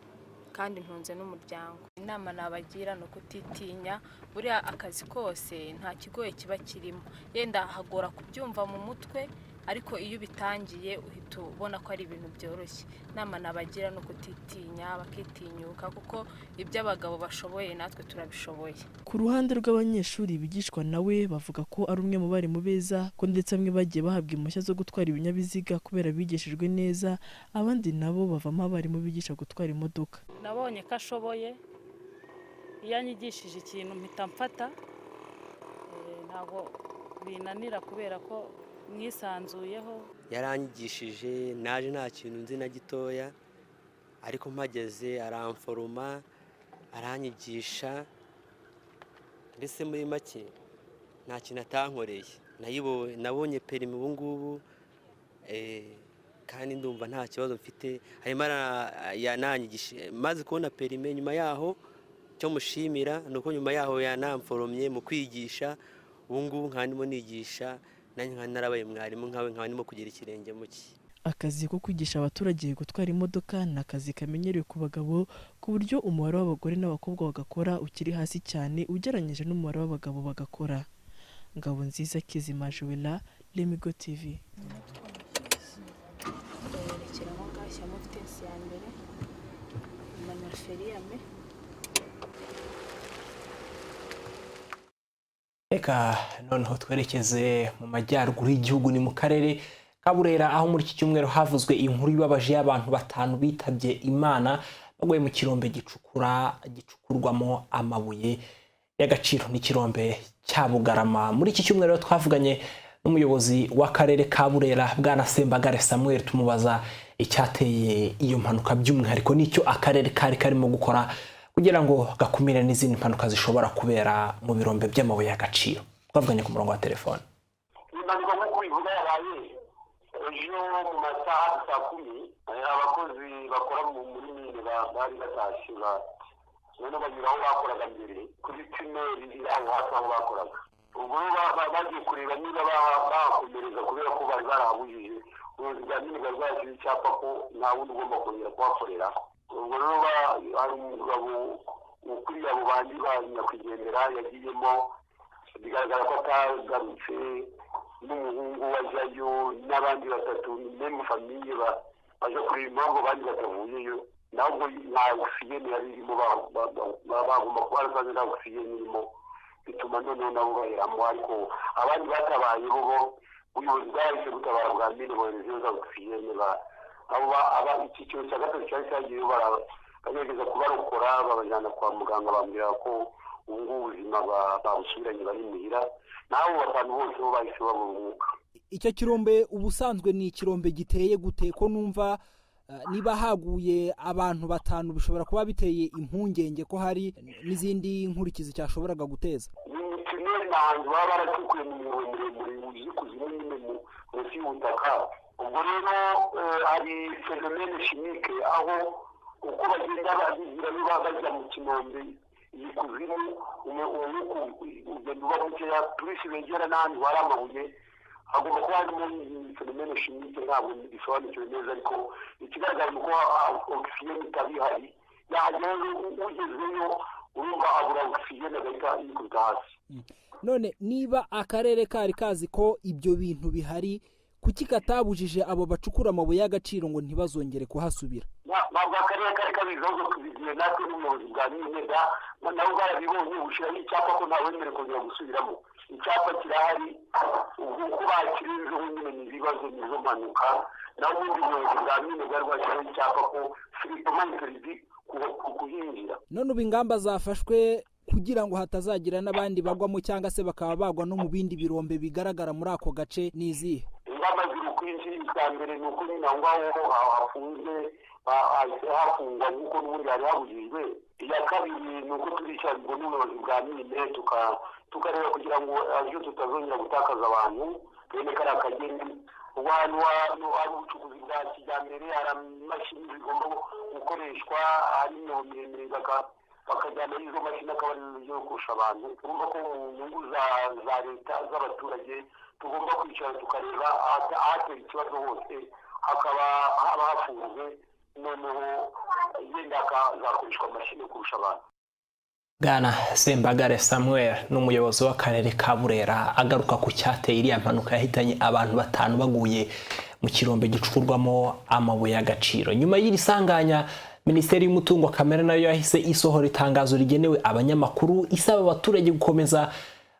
kandi ntunze n'umuryango. Inama nabagira ni ukutitinya, buriya akazi kose nta kigoye kiba kirimo, yenda hagora kubyumva mu mutwe, ariko iyo ubitangiye uhita ubona ko ari ibintu byoroshye. Inama nabagira ni ukutitinya, bakitinyuka kuko ibyo abagabo bashoboye natwe turabishoboye. Ku ruhande rw'abanyeshuri bigishwa nawe bavuga ko ari umwe mu barimu beza, ko ndetse bamwe bagiye bahabwa impushya zo gutwara ibinyabiziga kubera bigishijwe neza, abandi nabo bavamo abarimu bigisha gutwara imodoka. Nabonye ko ashoboye, iyo anyigishije ikintu mpita mfata, ntabwo binanira kubera ko mwisanzuyeho. Yaranyigishije, naje nta kintu nzi na gitoya, ariko mpageze aramforoma, aranyigisha, mbese muri make nta kintu atankoreye. Nabonye perimi ubu ngubu, kandi ndumva nta kibazo mfite. Harimo yananyigishije, maze kubona perime nyuma yaho, cyo mushimira ni uko nyuma yaho yanamforomye mu kwigisha. Ubu ngubu nkaba ndimo nigisha, nanjye nkaba narabaye mwarimu, nkawe ndimo kugira ikirenge mu cye. Akazi ko kwigisha abaturage gutwara imodoka ni akazi kamenyerewe ku bagabo, ku buryo umubare w'abagore n'abakobwa bagakora ukiri hasi cyane ugereranyije n'umubare w'abagabo bagakora. Ngabonziza Kizima Joella, Lemigo TV. Reka noneho twerekeze mu majyaruguru y'igihugu, ni mu karere ka Burera, aho muri iki cyumweru havuzwe inkuru ibabaje y'abantu 5 bitabye Imana baguye mu kirombe gicukurwamo amabuye y'agaciro n'ikirombe cya Bugarama. Muri iki cyumweru twavuganye n'umuyobozi w'akarere ka Burera Bwana Sembagare Samuel, tumubaza icyateye iyo mpanuka by'umwihariko n'icyo akarere kari karimo gukora kugira ngo gakumire n'izindi mpanuka zishobora kubera mu birombe by'amabuye y'agaciro. Twavuganye ku murongo wa telefone. Impanuka nk'uko bivuga yabaye ejo mu masaha saa 10, abakozi bakora muri mine bari batashye, noneho banyura aho bakoraga mbere kuri tuneli iri aho hafi aho bakoraga. Ubwo bagiye kureba niba bahakomereza kubera ko bari barahabujije. Ubuyobozi bwa mine bwari bwashyize icyapa ko nta wundi ugomba kongera kuhakorera. Ubwo rero hari umugabo ukuriye abo bandi ba nyakwigendera yagiyemo, bigaragara ko atagarutse, n'umuhungu wajyayo n'abandi batatu meme famiye baje kureba impamvu abandi batavuyeyo. Ntabwo nta ogisijeni yari irimo, bagomba kuba barasanze nta ogisijeni irimo, bituma noneho nabo baheramo. Ariko abandi batabaye bo ubuyobozi bwahise butabara bwa mine boherezayo za ogisijeni. Aba icyiciro cya gatatu cyari cyagiyeyo, bagerageza kubarokora babajyana kwa muganga, bambwira ko ubu ngubu ubuzima babusubiranye bari muhira. N'abo 5 bose bo bahise babura umwuka. Icyo kirombe ubusanzwe ni ikirombe giteye gute ko numva niba haguye abantu 5 bishobora kuba biteye impungenge ko hari n'izindi nkurikizi cyashoboraga guteza? Ni tuneli, ni ahantu baba baracukuye mu mwobo muremure uri nyine munsi y'ubutaka. Ubwo rero hari phénomène chimique aho uko bagenda bagira bajya mu kinombe ikuzimu, umwuka ugenda uba mukeya, turisi begera n'ahantu hari amabuye, hagomba kuba harimo phénomène chimique, ntabwo bisobanukiwe neza, ariko ikigaragara ni uko ogisijeni itaba ihari. Yahagera ugezeyo urumva abura ogisijeni agahita yikubita hasi. None niba akarere kari kazi ko ibyo bintu bihari, kuki katabujije abo bacukura amabuye y'agaciro ngo ntibazongere kuhasubira? Ntabwo akarere kari kabizi, ahubwo tubigiye natwe n'ubuyobozi bwa mine nabo bwarabibonye, bushyiraho icyapa ko ntawemerewe kongera gusubiramo. Icyapa kirahari, ubwo uko bakirenzeho nyine ni ibibazo, ni izo mpanuka. Naho ubundi ubuyobozi bwa mine bwari bwashyizeho icyapa ko strictement interdit kuhinjira. None ubu ingamba zafashwe kugira ngo hatazagira n'abandi bagwamo cyangwa se bakaba bagwa no mu bindi birombe bigaragara muri ako gace ni izihe? Ingamba ziri ukwinshi. Icya mbere ni uko nyine aho ngaho hafunze, hahise hafungwa nk'uko n'ubundi hari habujijwe. Iya kabiri ni uko turicarwa n'ubuyobozi bwa mine tukareba kugira ngo ejo tutazongera gutakaza abantu bene kariya kageni. Ubwo ahantu hari ubucukuzi bwa kijyambere, hari imashini zigomba gukoreshwa, hari imyobo miremire bakajyana izo mashini akaba arizo zogosha abantu. Urumva ko mu nyungu za leta, z'abaturage, tugomba kwicara tukareba ahatera ikibazo hose hakaba haba hafunze, noneho yenda hakazakoreshwa amashini kurusha abantu. Bwana Sembagare Samuel ni umuyobozi w'akarere ka Burera, agaruka ku cyateye iriya mpanuka yahitanye abantu batanu baguye mu kirombe gicukurwamo amabuye y'agaciro. Nyuma y'iri sanganya, Minisiteri y'Umutungo Kamere nayo yahise isohora itangazo rigenewe abanyamakuru, isaba abaturage gukomeza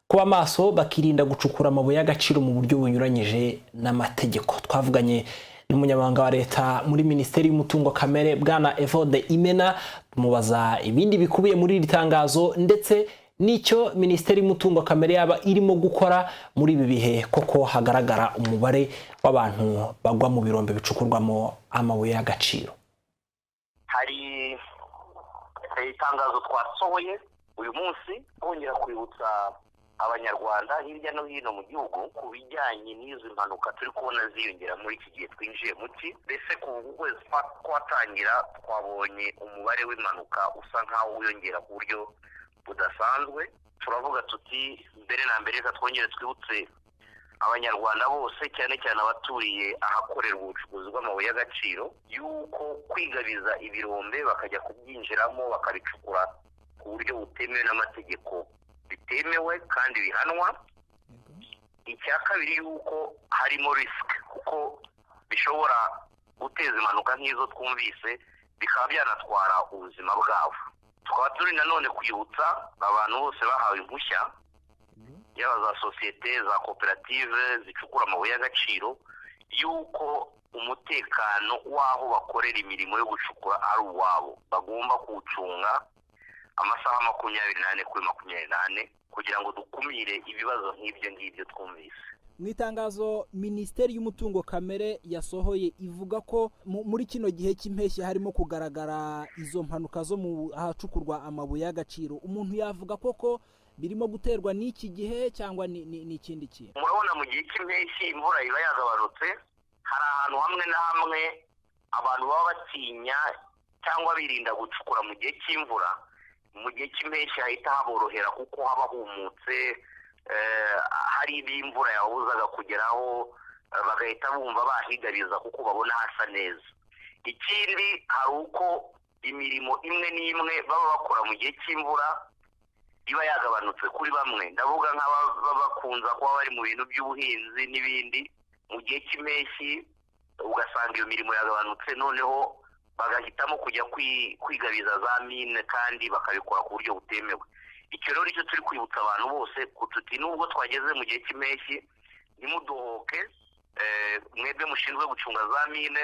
kuba maso, bakirinda gucukura amabuye y'agaciro mu buryo bunyuranyije n'amategeko. Twavuganye n'umunyamabanga wa leta muri Minisiteri y'Umutungo Kamere, Bwana Evode Imena, tumubaza ibindi bikubiye muri iri tangazo ndetse n'icyo Minisiteri y'Umutungo Kamere yaba irimo gukora muri ibi bihe koko hagaragara umubare w'abantu bagwa mu birombe bicukurwamo amabuye y'agaciro. Hari itangazo twasohoye uyu munsi twongera kwibutsa Abanyarwanda hirya no hino mu gihugu ku bijyanye n'izi mpanuka turi kubona ziyongera muri iki gihe twinjiye mu ki. Mbese kuva ukwezi kwatangira, twabonye umubare w'impanuka usa nk'aho wiyongera ku buryo budasanzwe. Turavuga tuti mbere na mbere reka twongere twibutse Abanyarwanda bose, cyane cyane abaturiye ahakorerwa ubucukuzi bw'amabuye y'agaciro, yuko kwigabiza ibirombe bakajya kubyinjiramo bakabicukura ku buryo butemewe n'amategeko bitemewe kandi bihanwa. Icya kabiri, yuko harimo risk, kuko bishobora guteza impanuka nk'izo twumvise, bikaba byanatwara ubuzima bwabo. Tukaba turi nanone kwibutsa abantu bose bahawe impushya, yaba za sosiyete, za koperative zicukura amabuye y'agaciro, yuko umutekano w'aho bakorera imirimo yo gucukura ari uwabo, bagomba kuwucunga amasaha 24 kuri 24 kugira ngo dukumire ibibazo nk'ibyo ngibyo twumvise. Mu itangazo Minisiteri y'Umutungo Kamere yasohoye, ivuga ko muri kino gihe cy'impeshyi harimo kugaragara izo mpanuka zo mu ahacukurwa amabuye y'agaciro. Umuntu yavuga koko birimo guterwa n'iki gihe cyangwa ni ikindi kintu? Murabona mu gihe cy'impeshyi imvura iba yagabanutse, hari ahantu hamwe na hamwe abantu baba batinya cyangwa birinda gucukura mu gihe cy'imvura. Mu gihe cy'impeshyi hahita haborohera kuko haba humutse, hari ibyo imvura yababuzaga kugeraho, bagahita bumva bahigabiza kuko babona hasa neza. Ikindi, hari uko imirimo imwe n'imwe baba bakora mu gihe cy'imvura iba yagabanutse kuri bamwe. Ndavuga nk'ababa bakunze kuba bari mu bintu by'ubuhinzi n'ibindi, mu gihe cy'impeshyi ugasanga iyo mirimo yagabanutse, noneho bagahitamo kujya kwigabiza za mine kandi bakabikora ku buryo butemewe. Icyo rero nicyo turi kwibutsa abantu bose tuti nubwo twageze mu gihe cy'impeshyi, ntimudohoke mwebwe mushinzwe gucunga za mine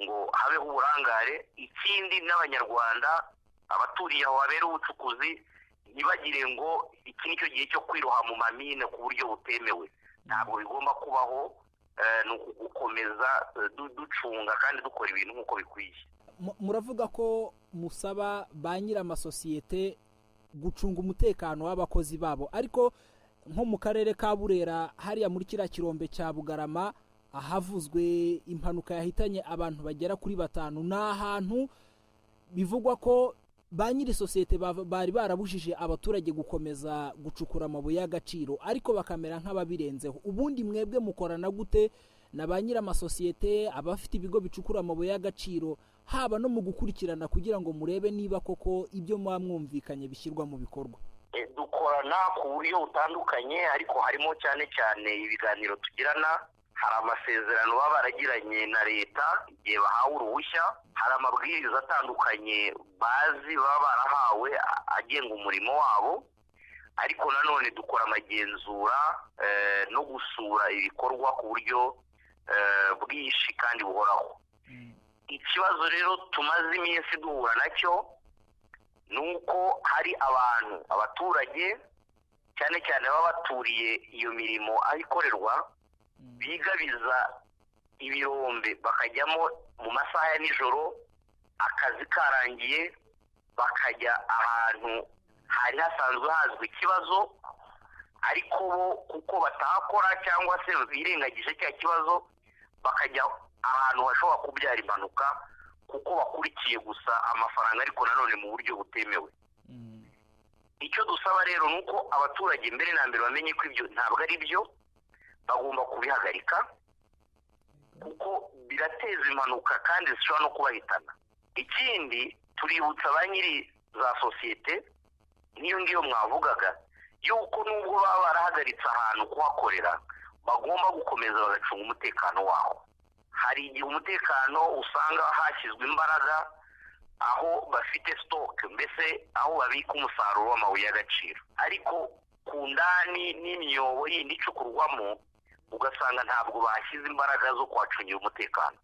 ngo habeho uburangare. Ikindi, n'Abanyarwanda abaturiye aho habera ubucukuzi ntibagire ngo iki ni cyo gihe cyo kwiroha mu mamine ku buryo butemewe. Ntabwo bigomba kubaho, ni ugukomeza ducunga kandi dukora ibintu nk'uko bikwiye. Muravuga ko musaba ba nyir'amasosiyete gucunga umutekano w'abakozi babo, ariko nko mu karere ka Burera, hariya muri kiriya kirombe cya Bugarama ahavuzwe impanuka yahitanye abantu bagera kuri batanu, ni ahantu bivugwa ko ba nyiri sosiyete bari barabujije abaturage gukomeza gucukura amabuye y'agaciro, ariko bakamera nk'ababirenzeho. Ubundi mwebwe mukorana gute na ba nyir'amasosiyete, abafite ibigo bicukura amabuye y'agaciro, haba no mu gukurikirana kugira ngo murebe niba koko ibyo muba mwumvikanye bishyirwa mu bikorwa? Dukorana ku buryo butandukanye, ariko harimo cyane cyane ibiganiro tugirana. Hari amasezerano baba baragiranye na leta igihe bahawe uruhushya, hari amabwiriza atandukanye bazi baba barahawe agenga umurimo wabo. Ariko nanone dukora amagenzura no gusura ibikorwa ku buryo bwinshi kandi buhoraho. Ikibazo rero tumaze iminsi duhura nacyo ni uko hari abantu, abaturage cyane cyane baba baturiye iyo mirimo aho ikorerwa, bigabiza ibirombe bakajyamo mu masaha ya nijoro, akazi karangiye, bakajya ahantu hari hasanzwe hazwi ikibazo, ariko bo kuko batahakora cyangwa se birengagije cya kibazo, bakajya ahantu hashobora kubyara impanuka kuko bakurikiye gusa amafaranga, ariko nanone mu buryo butemewe. Icyo dusaba rero ni uko abaturage mbere na mbere bamenye ko ibyo ntabwo ari byo, bagomba kubihagarika kuko birateza impanuka kandi zishobora no kubahitana. Ikindi, tuributsa ba nyiri za sosiyete n'iyo ngiyo mwavugaga yuko nubwo baba barahagaritse ahantu kuhakorera, bagomba gukomeza bagacunga umutekano waho. Hari igihe umutekano usanga hashyizwe imbaraga aho bafite stock, mbese aho babika umusaruro w'amabuye y'agaciro, ariko ku ndani n'imyobo yindi icukurwamo ugasanga ntabwo bashyize imbaraga zo kuhacungira umutekano.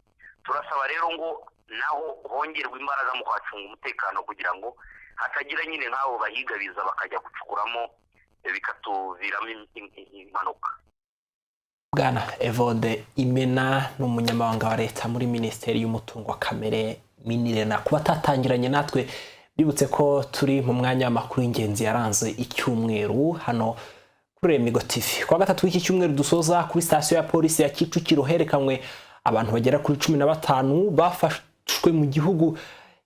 Turasaba rero ngo naho hongerwe imbaraga mu kuhacunga umutekano kugira ngo hatagira nyine nk'abo bahigabiza bakajya gucukuramo bikatuviramo impanuka. Bwana Evode Imena ni umunyamabanga wa leta muri Minisiteri y'Umutungo wa Kamere, MINIRENA. Kuba atatangiranye natwe, bibutse ko turi mu mwanya w'amakuru y'ingenzi yaranze icyumweru hano kuri Remigo TV. Kuwa gatatu w'iki cyumweru dusoza, kuri sitasiyo ya polisi ya Kicukiro herekanwe abantu bagera kuri 15 bafashwe mu gihugu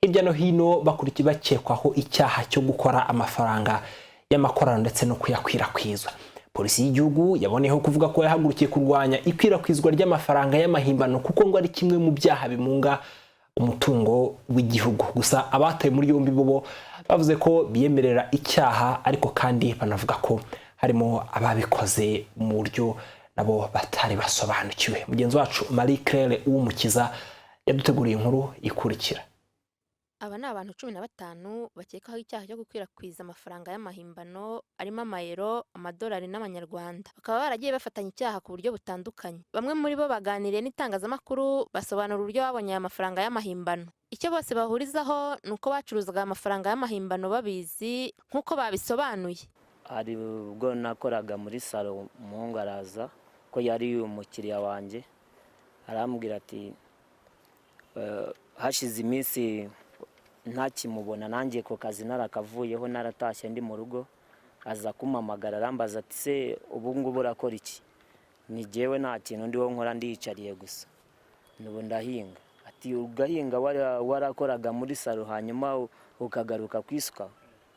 hirya no hino bakurikiye bakekwaho icyaha cyo gukora amafaranga y'amakorano ndetse no kuyakwirakwiza. Polisi y'igihugu yaboneyeho kuvuga ko yahagurukiye kurwanya ikwirakwizwa ry'amafaranga y'amahimbano, kuko ngo ari kimwe mu byaha bimunga umutungo w'igihugu. Gusa abatawe muri yombi bo bavuze ko biyemerera icyaha, ariko kandi banavuga ko harimo ababikoze mu buryo nabo batari basobanukiwe. Mugenzi wacu Marie Claire Uwumukiza yaduteguriye inkuru ikurikira. Aba ni abantu 15 bakekwaho icyaha cyo gukwirakwiza amafaranga y'amahimbano arimo amayero, amadolari n'amanyarwanda. Bakaba baragiye bafatanya icyaha ku buryo butandukanye. Bamwe muri bo baganiriye n'itangazamakuru, basobanura uburyo babonye aya mafaranga y'amahimbano. Icyo bose bahurizaho ni uko bacuruzaga aya mafaranga y'amahimbano babizi, nk'uko babisobanuye. Hari ubwo nakoraga muri salo, umuhungu araza ko yari umukiriya wanjye, arambwira ati hashize iminsi ntakimubona, nanjye ku kazi narakavuyeho, naratashye ndi mu rugo, aza kumpamagara arambaza ati: "Se ubu ngubu urakora iki?" Ni jyewe nta kintu ndiho nkora, ndiyicariye gusa, nubu ndahinga. Ati: "Ugahinga warakoraga muri salo, hanyuma ukagaruka ku isuka?"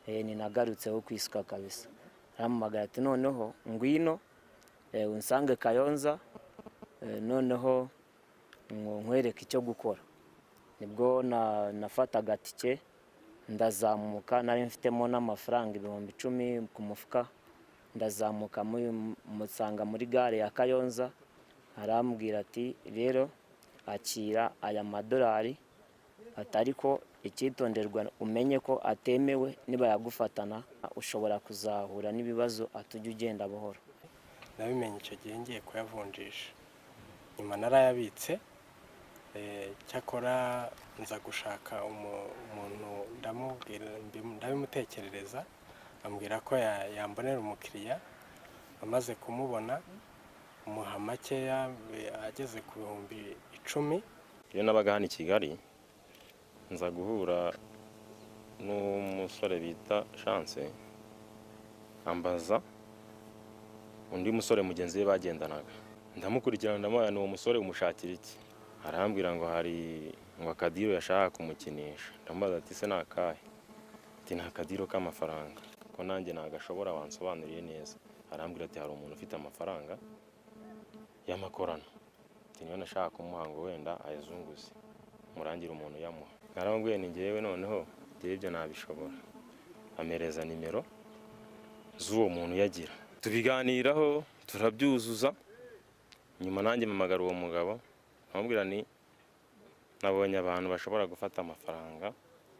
Ni nagarutseho ku isuka kabisa. Arampamagara ati: "Noneho ngwino unsange Kayonza, noneho nkwereke icyo gukora." Nibwo nafataga tike ndazamuka, nari mfitemo n'amafaranga 10,000 ku mufuka, ndazamuka musanga muri gare ya Kayonza. Arambwira ati: "Rero akira aya madolari," ati: "ariko icyitonderwa, umenye ko atemewe, nibayagufatana ushobora kuzahura n'ibibazo," ati: "ujye ugenda buhoro." Nabimenye icyo gihe ngiye kuyavunjisha, nyuma narayabitse. Cyakora nza gushaka umuntu, ndamubwira, ndabimutekerereza, ambwira ko yambonera umukiriya. Amaze kumubona muha makeya ageze ku 10,000. Iyo nabaga hano i Kigali, nza guhura n'umusore bita Chance, ambaza undi musore mugenzi we bagendanaga. Ndamukurikirana, ndamubaza: "Ni uwo musore umushakira iki?" Arambwira ngo hari ngo akadiro yashaka kumukinisha. Ndamubaza ati: "Se ni akahe?" Ati: "Ni akadiro k'amafaranga, ko nanjye nagashobora, wansobanuriye neza." Arambwira ati: "Hari umuntu ufite amafaranga y'amakorano," ati: "niyo nashaka kumuha ngo wenda ayazunguze, murangire umuntu uyamuha." Naramubwiye ni njyewe noneho njyewe ibyo nabishobora. Amereza nimero z'uwo muntu uyagira, tubiganiraho, turabyuzuza. Nyuma nanjye mpamagara uwo mugabo, ndamubwira ni nabonye abantu bashobora gufata amafaranga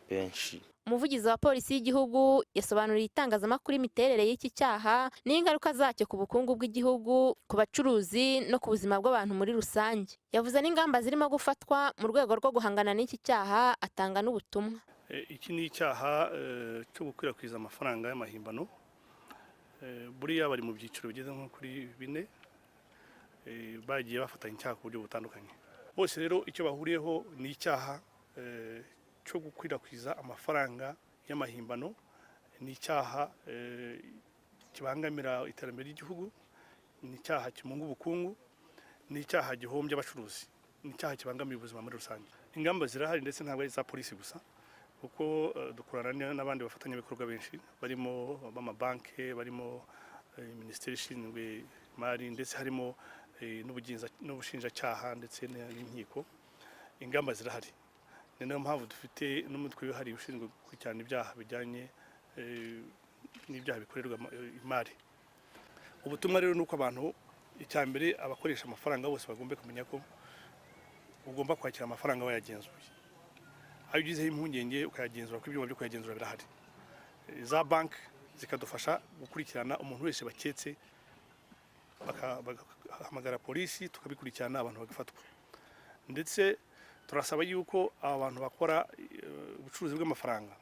benshi. Umuvugizi wa Polisi y'Igihugu yasobanuriye itangazamakuru imiterere y'iki cyaha n'ingaruka zacyo ku bukungu bw'igihugu, ku bacuruzi no ku buzima bw'abantu muri rusange. Yavuze n'ingamba zirimo gufatwa mu rwego rwo guhangana n'iki cyaha, atanga n'ubutumwa. Iki ni icyaha cyo gukwirakwiza amafaranga y'amahimbano. Buriya bari mu byiciro bigeze nko kuri bine, bagiye bafatanya icyaha ku buryo butandukanye. Bose rero icyo bahuriyeho ni icyaha cyo gukwirakwiza amafaranga y'amahimbano. Ni icyaha kibangamira iterambere ry'igihugu, ni icyaha kimunga ubukungu, ni icyaha gihombya abacuruzi, ni icyaha kibangamiye ubuzima muri rusange. Ingamba zirahari, ndetse ntabwo ari iza polisi gusa, kuko dukorana n'abandi bafatanyabikorwa benshi, barimo b'amabanki, barimo minisiteri ishinzwe imari, ndetse harimo n'ubushinjacyaha ndetse n'inkiko. Ingamba zirahari, ni nayo mpamvu dufite n'umutwe wihariye ushinzwe gukurikirana ibyaha bijyanye n'ibyaha bikorerwa imari. Ubutumwa rero ni uko abantu, icya mbere, abakoresha amafaranga bose bagomba kumenya ko ugomba kwakira amafaranga wayagenzuye, ayo ugizeho impungenge ukayagenzura, kuko ibyuma byo kuyagenzura birahari. Za banki zikadufasha gukurikirana umuntu wese baketse, bagahamagara polisi, tukabikurikirana, abantu bagafatwa. Ndetse turasaba yuko aba bantu bakora ubucuruzi bw'amafaranga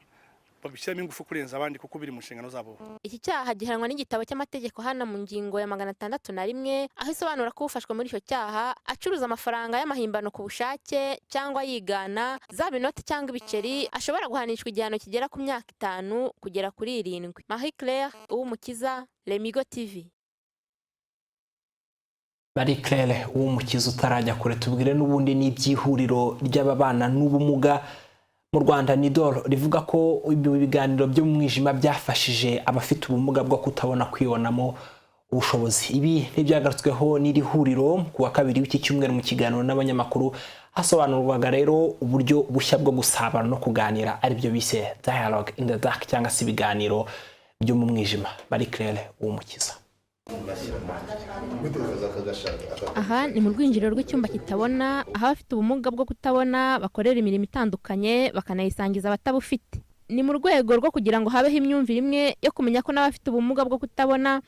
babishyiramo ingufu kurenza abandi, kuko biri mu nshingano zabo. Iki cyaha gihanwa n'igitabo cy'amategeko hano mu ngingo ya 601, aho isobanura ko ufashwe muri icyo cyaha acuruza amafaranga y'amahimbano ku bushake cyangwa yigana, zaba inoti cyangwa ibiceri, ashobora guhanishwa igihano kigera ku myaka 5 kugera kuri 7. Marie Claire Uwumukiza, Lemigo TV. Marie Claire Uwumukiza, utarajya kure, tubwire n'ubundi n'iby'ihuriro ry'ababana n'ubumuga mu Rwanda NUDOR, rivuga ko ibi biganiro byo mu mwijima byafashije abafite ubumuga bwo kutabona kwibonamo ubushobozi. Ibi ntibyagarutsweho n'iri huriro ku wa kabiri w'iki cyumweru mu kiganiro n'abanyamakuru. Hasobanurwaga rero uburyo bushya bwo gusabana no kuganira, aribyo bise dialogue in the dark cyangwa se ibiganiro byo mu mwijima. Marie Claire Uwumukiza. Aha ni mu rwinjiriro rw'icyumba kitabona, aho abafite ubumuga bwo kutabona bakorera imirimo itandukanye, bakanayisangiza abatabufite. Ni mu rwego rwo kugira ngo habeho imyumvire imwe yo kumenya ko n'abafite ubumuga bwo kutabona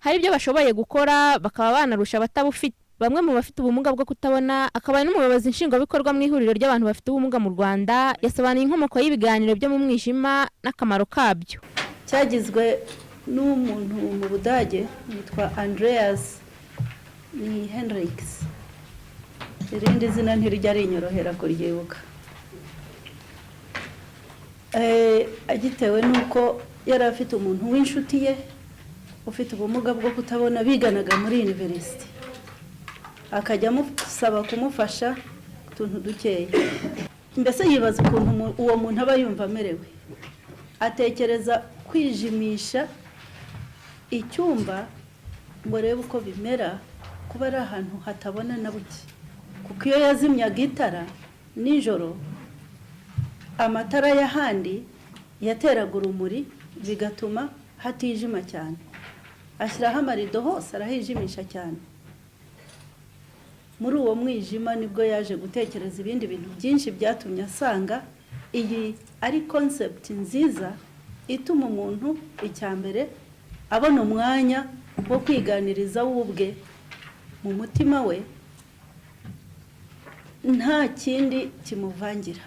hari ibyo bashoboye gukora, bakaba banarusha abatabufite. Bamwe mu bafite ubumuga bwo kutabona, akaba n'umuyobozi nshingwabikorwa mu ihuriro ry'abantu bafite ubumuga mu Rwanda, yasobanuye inkomoko y'ibiganiro byo mu mwijima n'akamaro kabyo. Cyagizwe n'umuntu mu Budage witwa Andreas ni Henriks, irindi zina ntirijya rinyorohera kuryibuka. Agitewe n'uko yari afite umuntu w'inshuti ye ufite ubumuga bwo kutabona biganaga muri university, akajya amusaba kumufasha utuntu dukeya. Mbese yibaza ukuntu uwo muntu aba yumva amerewe, atekereza kwijimisha icyumba ngo arebe uko bimera kuba ari ahantu hatabona na buke, kuko iyo yazimyaga itara nijoro, amatara y'ahandi yateraga urumuri bigatuma hatijima cyane. Ashyiraho amarido hose, arahijimisha cyane. Muri uwo mwijima nibwo yaje gutekereza ibindi bintu byinshi byatumye asanga iyi ari concept nziza ituma umuntu, icya mbere, abona umwanya wo kwiganiriza we ubwe mu mutima we, nta kindi kimuvangira.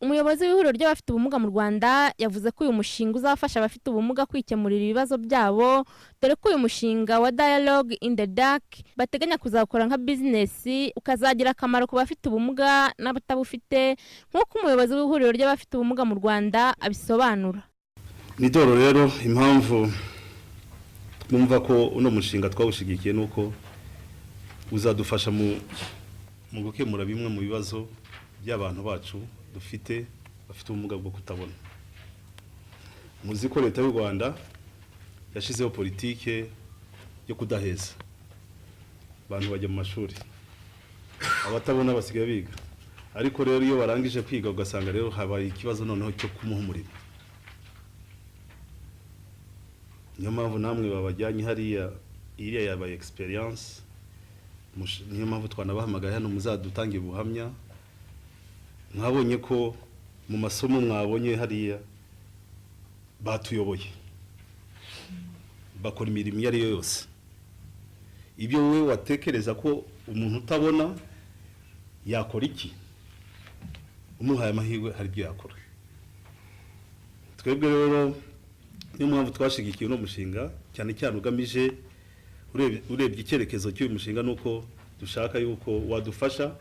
Umuyobozi w'ihuriro ry'abafite ubumuga mu Rwanda yavuze ko uyu mushinga uzafasha abafite ubumuga kwikemurira ibibazo byabo, dore ko uyu mushinga wa Dialogue in the Dark bateganya kuzawukora nka bizinesi, ukazagira akamaro ku bafite ubumuga n'abatabufite, nk'uko umuyobozi w'ihuriro ry'abafite ubumuga mu Rwanda abisobanura. NUDOR rero, impamvu twumva ko uno mushinga twawushyigikiye ni uko uzadufasha mu gukemura bimwe mu bibazo by'abantu bacu dufite bafite ubumuga bwo kutabona. Muzi ko Leta y'u Rwanda yashyizeho politike yo kudaheza abantu, bajya mu mashuri, abatabona basigaye biga. Ariko rero iyo barangije kwiga, ugasanga rero habaye ikibazo noneho cyo kumuha umurimo. Niyo mpamvu namwe babajyanye hariya, iriya yabaye experience. Niyo mpamvu twanabahamagaye hano, muzadutange ubuhamya. Mwabonye ko mu masomo mwabonye hariya batuyoboye, bakora imirimo iyo ari yo yose. Ibyo wowe watekereza ko umuntu utabona yakora iki, umuhaye amahirwe hari ibyo yakora. Twebwe rero niyo mpamvu twashigikiye uno mushinga, cyane cyane ugamije, urebye icyerekezo cy'uyu mushinga, ni uko dushaka yuko wadufasha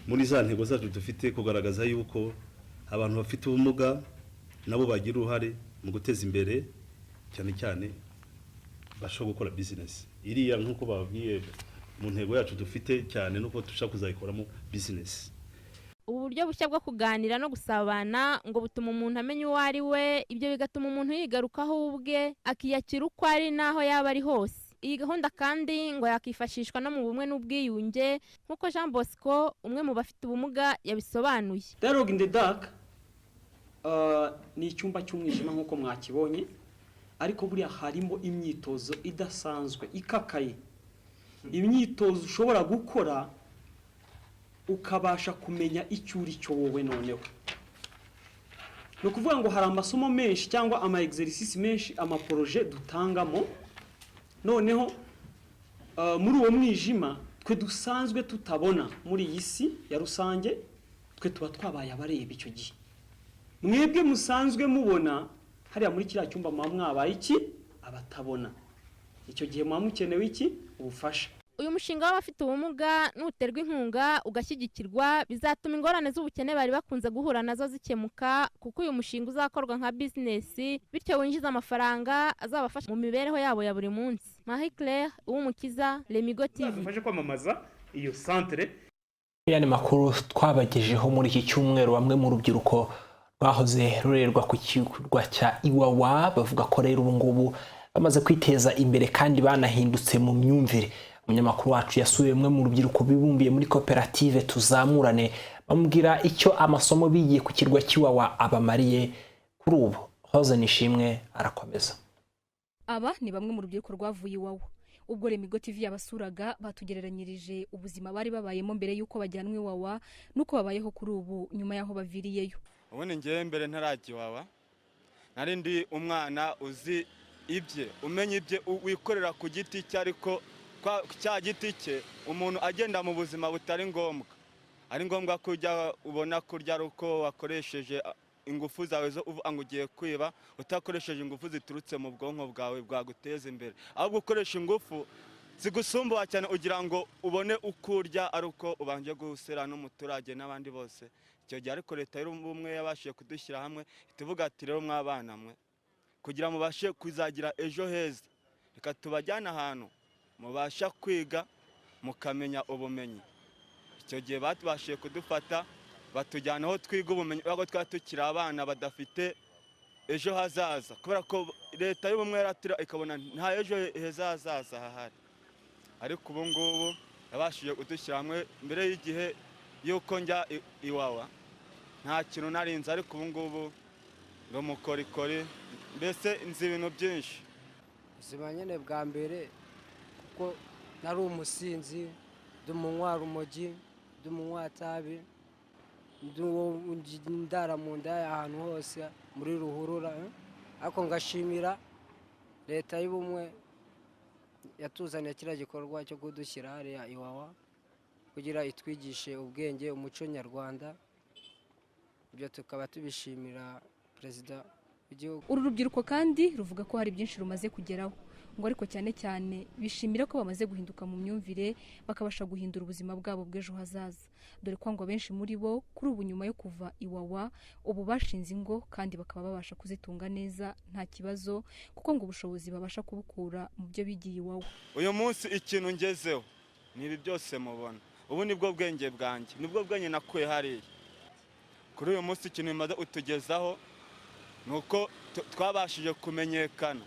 muri za ntego zacu dufite, kugaragaza yuko abantu bafite ubumuga nabo bagira uruhare mu guteza imbere, cyane cyane bashobora gukora bizinesi iriya. Nk'uko bababwiye, mu ntego yacu dufite cyane nuko dushaka kuzayikoramo bizinesi. Ubu buryo bushya bwo kuganira no gusabana ngo butuma umuntu amenya uwo ari we, ibyo bigatuma umuntu yigarukaho ubwe, akiyakira uko ari n'aho yaba ari hose. Iyi gahunda kandi ngo yakifashishwa no mu bumwe n'ubwiyunge, nk'uko Jean Bosco, umwe mu bafite ubumuga, yabisobanuye. Dialogue in the Dark ni icyumba cy'umwijima nk'uko mwakibonye, ariko buriya harimo imyitozo idasanzwe ikakaye, imyitozo ushobora gukora ukabasha kumenya icyo uri cyo wowe. Noneho ni ukuvuga ngo hari amasomo menshi cyangwa ama exercice menshi, ama projets dutangamo. Noneho muri uwo mwijima twe dusanzwe tutabona muri iyi si ya rusange, twe tuba twabaye abareba. Icyo gihe mwebwe musanzwe mubona hariya muri kiriya cyumba muba mwabaye iki? Abatabona. Icyo gihe muba mukenewe iki? Ubufasha. Uyu mushinga w'abafite ubumuga nuterwa inkunga ugashyigikirwa, bizatuma ingorane z'ubukene bari bakunze guhura nazo zikemuka, kuko uyu mushinga uzakorwa nka bizinesi, bityo winjiza amafaranga azabafasha mu mibereho yabo ya buri munsi. Marie Claire Uwumukiza, Lemigo TV. Zadufashe kwamamaza iyo santere. Yandi makuru twabagejeho muri iki cyumweru, bamwe mu rubyiruko rwahoze rurerwa ku kirwa cya Iwawa bavuga ko rero ubu ngubu bamaze kwiteza imbere kandi banahindutse mu myumvire. Umunyamakuru wacu yasuye bamwe mu rubyiruko bibumbiye muri koperative Tuzamurane, bamubwira icyo amasomo bigiye ku kirwa cy'Iwawa abamariye kuri ubu. Hoze Nishimwe arakomeza. Aba ni bamwe mu rubyiruko rwavuye Iwawa. Ubwo Remigo TV yabasuraga, batugereranyirije ubuzima bari babayemo mbere y'uko bajyanwa Iwawa n'uko babayeho kuri ubu nyuma y'aho baviriyeyo. Ubundi ngewe mbere ntarajya Iwawa nari ndi umwana uzi ibye, umenya ibye, wikorera ku giti cye, ariko cya giti cye umuntu agenda mu buzima butari ngombwa. Ari ngombwa ko ujya ubona kurya ari uko wakoresheje ingufu zawe zo uvuga ngo ugiye kwiba, utakoresheje ingufu ziturutse mu bwonko bwawe bwaguteza imbere, ahubwo ukoresha ingufu zigusumbuha cyane ugira ngo ubone uko urya ari uko ubanje gusera n'umuturage n'abandi bose. Icyo gihe ariko leta y'ubumwe yabashije kudushyira hamwe, ituvuga ati: "Rero mwabana mwe, kugira mubashe kuzagira ejo heza, reka tubajyane ahantu mubasha kwiga mukamenya ubumenyi." Icyo gihe batubashije kudufata batujyana aho twiga ubumenyi, kubera ko twari tukiri abana badafite ejo hazaza, kubera ko leta y'ubumwe yaratura ikabona nta ejo heza hazaza hahari. Ariko ubu ngubu yabashije kudushyira hamwe. Mbere y'igihe y'uko njya Iwawa nta kintu narinzi, ariko ubu ngubu ndi umukorikori, mbese nzi ibintu byinshi. Ubuzima nyine bwa mbere, kuko nari umusinzi, ndi umunywa rumogi, ndi umunywa tabi, ndi uwo ndara mu nda ahantu hose muri ruhurura. Ariko ngashimira leta y'ubumwe yatuzaniye kiriya gikorwa cyo kudushyira hariya Iwawa kugira itwigishe ubwenge, umuco nyarwanda. Ibyo tukaba tubishimira perezida w'igihugu. Uru rubyiruko kandi ruvuga ko hari byinshi rumaze kugeraho, ngo ariko cyane cyane bishimira ko bamaze guhinduka mu myumvire, bakabasha guhindura ubuzima bwabo bw'ejo hazaza, dore ko ngo abenshi muri bo kuri ubu nyuma yo kuva Iwawa ubu bashinze ingo kandi bakaba babasha kuzitunga neza nta kibazo, kuko ngo ubushobozi babasha kubukura mu byo bigiye Iwawa. Uyu munsi ikintu ngezeho ni ibi byose mubona ubu, nibwo bwenge bwanjye, nibwo bwenge nakuye hariya. Kuri uyu munsi ikintu bimaze utugezaho ni uko twabashije kumenyekana,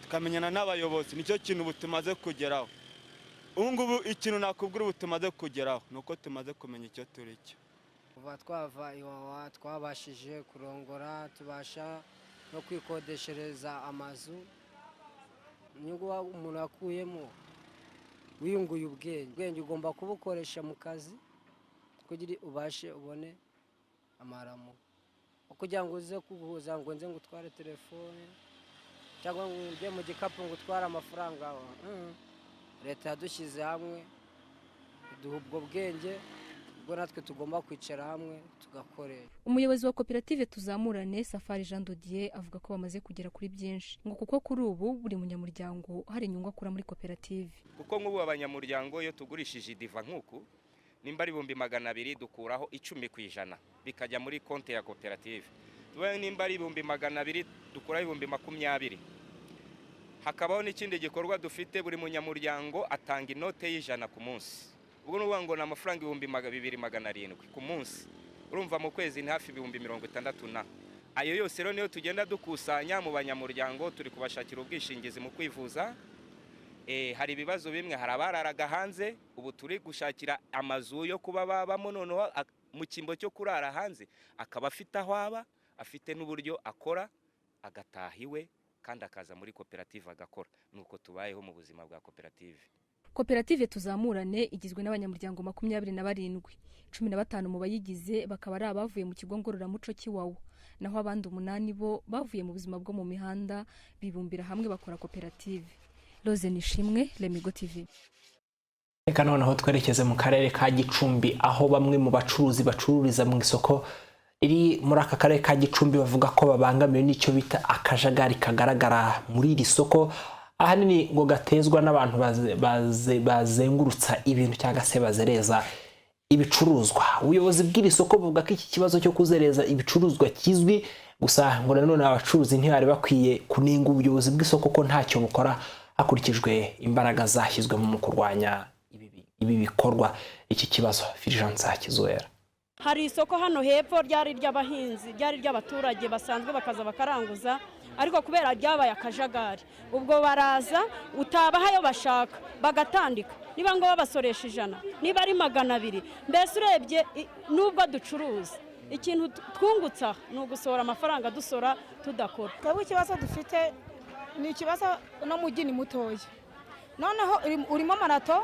tukamenyana n'abayobozi. Nicyo kintu ubu tumaze kugeraho. Ubu ngubu ikintu nakubwira ubu tumaze kugeraho ni uko tumaze kumenya icyo turi cyo. Kuva twava Iwawa twabashije kurongora, tubasha no kwikodeshereza amazu. Inyungu umuntu yakuyemo Wiyunguye ubwenge, ubwenge ugomba kubukoresha mu kazi kugira ubashe ubone amaramu, kugira ngo uze kuguhuza ngo nze ngutware telefone cyangwa ngo ujye mu gikapu ngo utware amafaranga. Leta yadushyize hamwe iduha ubwo bwenge, ubwo natwe tugomba kwicara hamwe tugakoresha. Umuyobozi wa koperative Tuzamurane, Safari Jean Dodier, avuga ko bamaze kugera kuri byinshi, ngo kuko kuri ubu buri munyamuryango hari inyungu akura muri koperative. Kuko nk'ubu abanyamuryango iyo tugurishije idiva nk'uku, nimba ari 200,000 dukuraho 10% bikajya muri konti ya koperative. Nimba ari 200,000 dukuraho 20,000. Hakabaho n'ikindi gikorwa dufite, buri munyamuryango atanga inote y'100 ku munsi. Ubwo ni ukuvuga ngo ni amafaranga 2,700 ku munsi. Urumva mu kwezi ni hafi 60,000 na. Ayo yose rero niyo tugenda dukusanya mu banyamuryango, turi kubashakira ubwishingizi mu kwivuza. Hari ibibazo bimwe, hari abararaga hanze, ubu turi gushakira amazu yo kuba babamo, noneho mu cyimbo cyo kurara hanze akaba afite aho aba, afite n'uburyo akora, agataha iwe kandi akaza muri koperative agakora. Nuko tubayeho mu buzima bwa koperative. Koperative Tuzamurane igizwe n'abanyamuryango 27, 15 mu bayigize bakaba ari abavuye mu kigo ngororamuco cy'Iwawa, naho abandi 8 bo bavuye mu buzima bwo mu mihanda bibumbira hamwe bakora koperative. Rose Nishimwe, Lemigo TV. Reka noneho twerekeze mu karere ka Gicumbi, aho bamwe mu bacuruzi bacururiza mu isoko riri muri aka karere ka Gicumbi bavuga ko babangamiwe n'icyo bita akajagari kagaragara muri iri soko, ahanini ngo gatezwa n'abantu bazengurutsa ibintu cyangwa se bazereza ibicuruzwa. Ubuyobozi bw'iri soko buvuga ko iki kibazo cyo kuzereza ibicuruzwa kizwi, gusa ngo nanone abacuruzi ntibari bakwiye kunenga ubuyobozi bw'isoko ko ntacyo bukora hakurikijwe imbaraga zashyizwemo mu kurwanya ibi bikorwa. Iki kibazo Fulgence Hakizubera. Hari isoko hano hepfo ryari ry'abahinzi, ryari ry'abaturage basanzwe bakaza bakaranguza, ariko kubera ryabaye akajagari ubwo baraza utabahayo bashaka bagatandika, niba ngo babasoresha 100, niba ari 200. Mbese urebye nubwo ducuruza ikintu twungutsa ni ugusohora amafaranga dusora tudakora. Twebwe ikibazo dufite ni ikibazo no mujyi ni mutoya, noneho urimo marato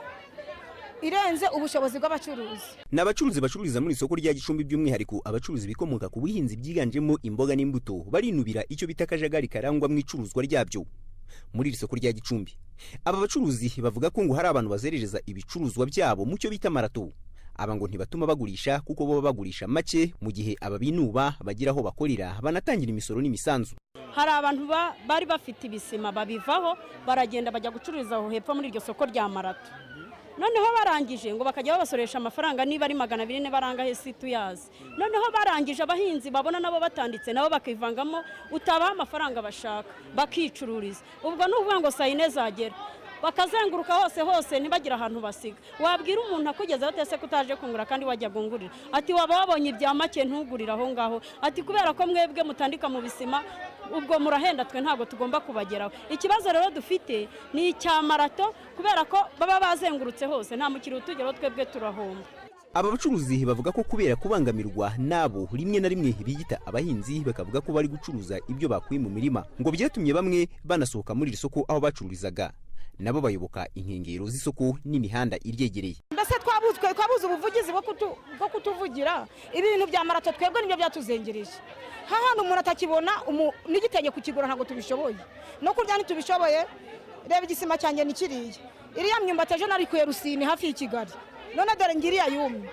irenze ubushobozi bw'abacuruzi. Ni abacuruzi bacururiza muri isoko rya Gicumbi, by'umwihariko abacuruzi bikomoka ku buhinzi byiganjemo imboga n'imbuto, barinubira icyo bita akajagari karangwa mu icuruzwa ryabyo muri iri soko rya Gicumbi. Aba bacuruzi bavuga ko ngo hari abantu bazerereza ibicuruzwa byabo mu cyo bita marato. Aba ngo ntibatuma bagurisha kuko bo bagurisha make, mu gihe ababinuba bagira aho bakorera banatangira imisoro n'imisanzu. Hari abantu bari bafite ibisima babivaho baragenda bajya gucururiza aho hepfo muri iryo soko rya marato. Noneho barangije ngo bakajya babasoresha amafaranga niba ari 200 niba arangahe si tuyazi. Noneho barangije abahinzi babona nabo batanditse nabo bakivangamo, utabaha amafaranga bashaka bakicururiza. Ubwo ni ukuvuga ngo saa yine zagera bakazenguruka hose hose ntibagira ahantu basiga. Wabwira umuntu akugezeho utese ko utaje kungura kandi wajya gungurira, ati waba wabonye ibya make ntugurire aho ngaho, ati kubera ko mwebwe mutandika mu bisima ubwo murahenda, twe ntabwo tugomba kubageraho. Ikibazo rero dufite ni icya marato kubera ko baba bazengurutse hose nta mukiriya utugeraho, twebwe turahomba. Aba bacuruzi bavuga ko kubera kubangamirwa nabo rimwe na rimwe biyita abahinzi bakavuga ko bari gucuruza ibyo bakuye mu mirima, ngo byatumye bamwe banasohoka muri iri soko aho bacururizaga, nabo bayoboka inkengero z'isoko n'imihanda iryegereye. Mbese twabuze ubuvugizi bwo kutuvugira ibintu bya marato, twebwe nibyo byatuzengereje. Hahandi umuntu atakibona n'igitenge kukigura ntabwo tubishoboye, no kurya ntitubishoboye. Reba igisima cyanjye ni kiriya, iriya myumbati ejo narikuye Rusine hafi y'i Kigali, none dore ngiriya yumye.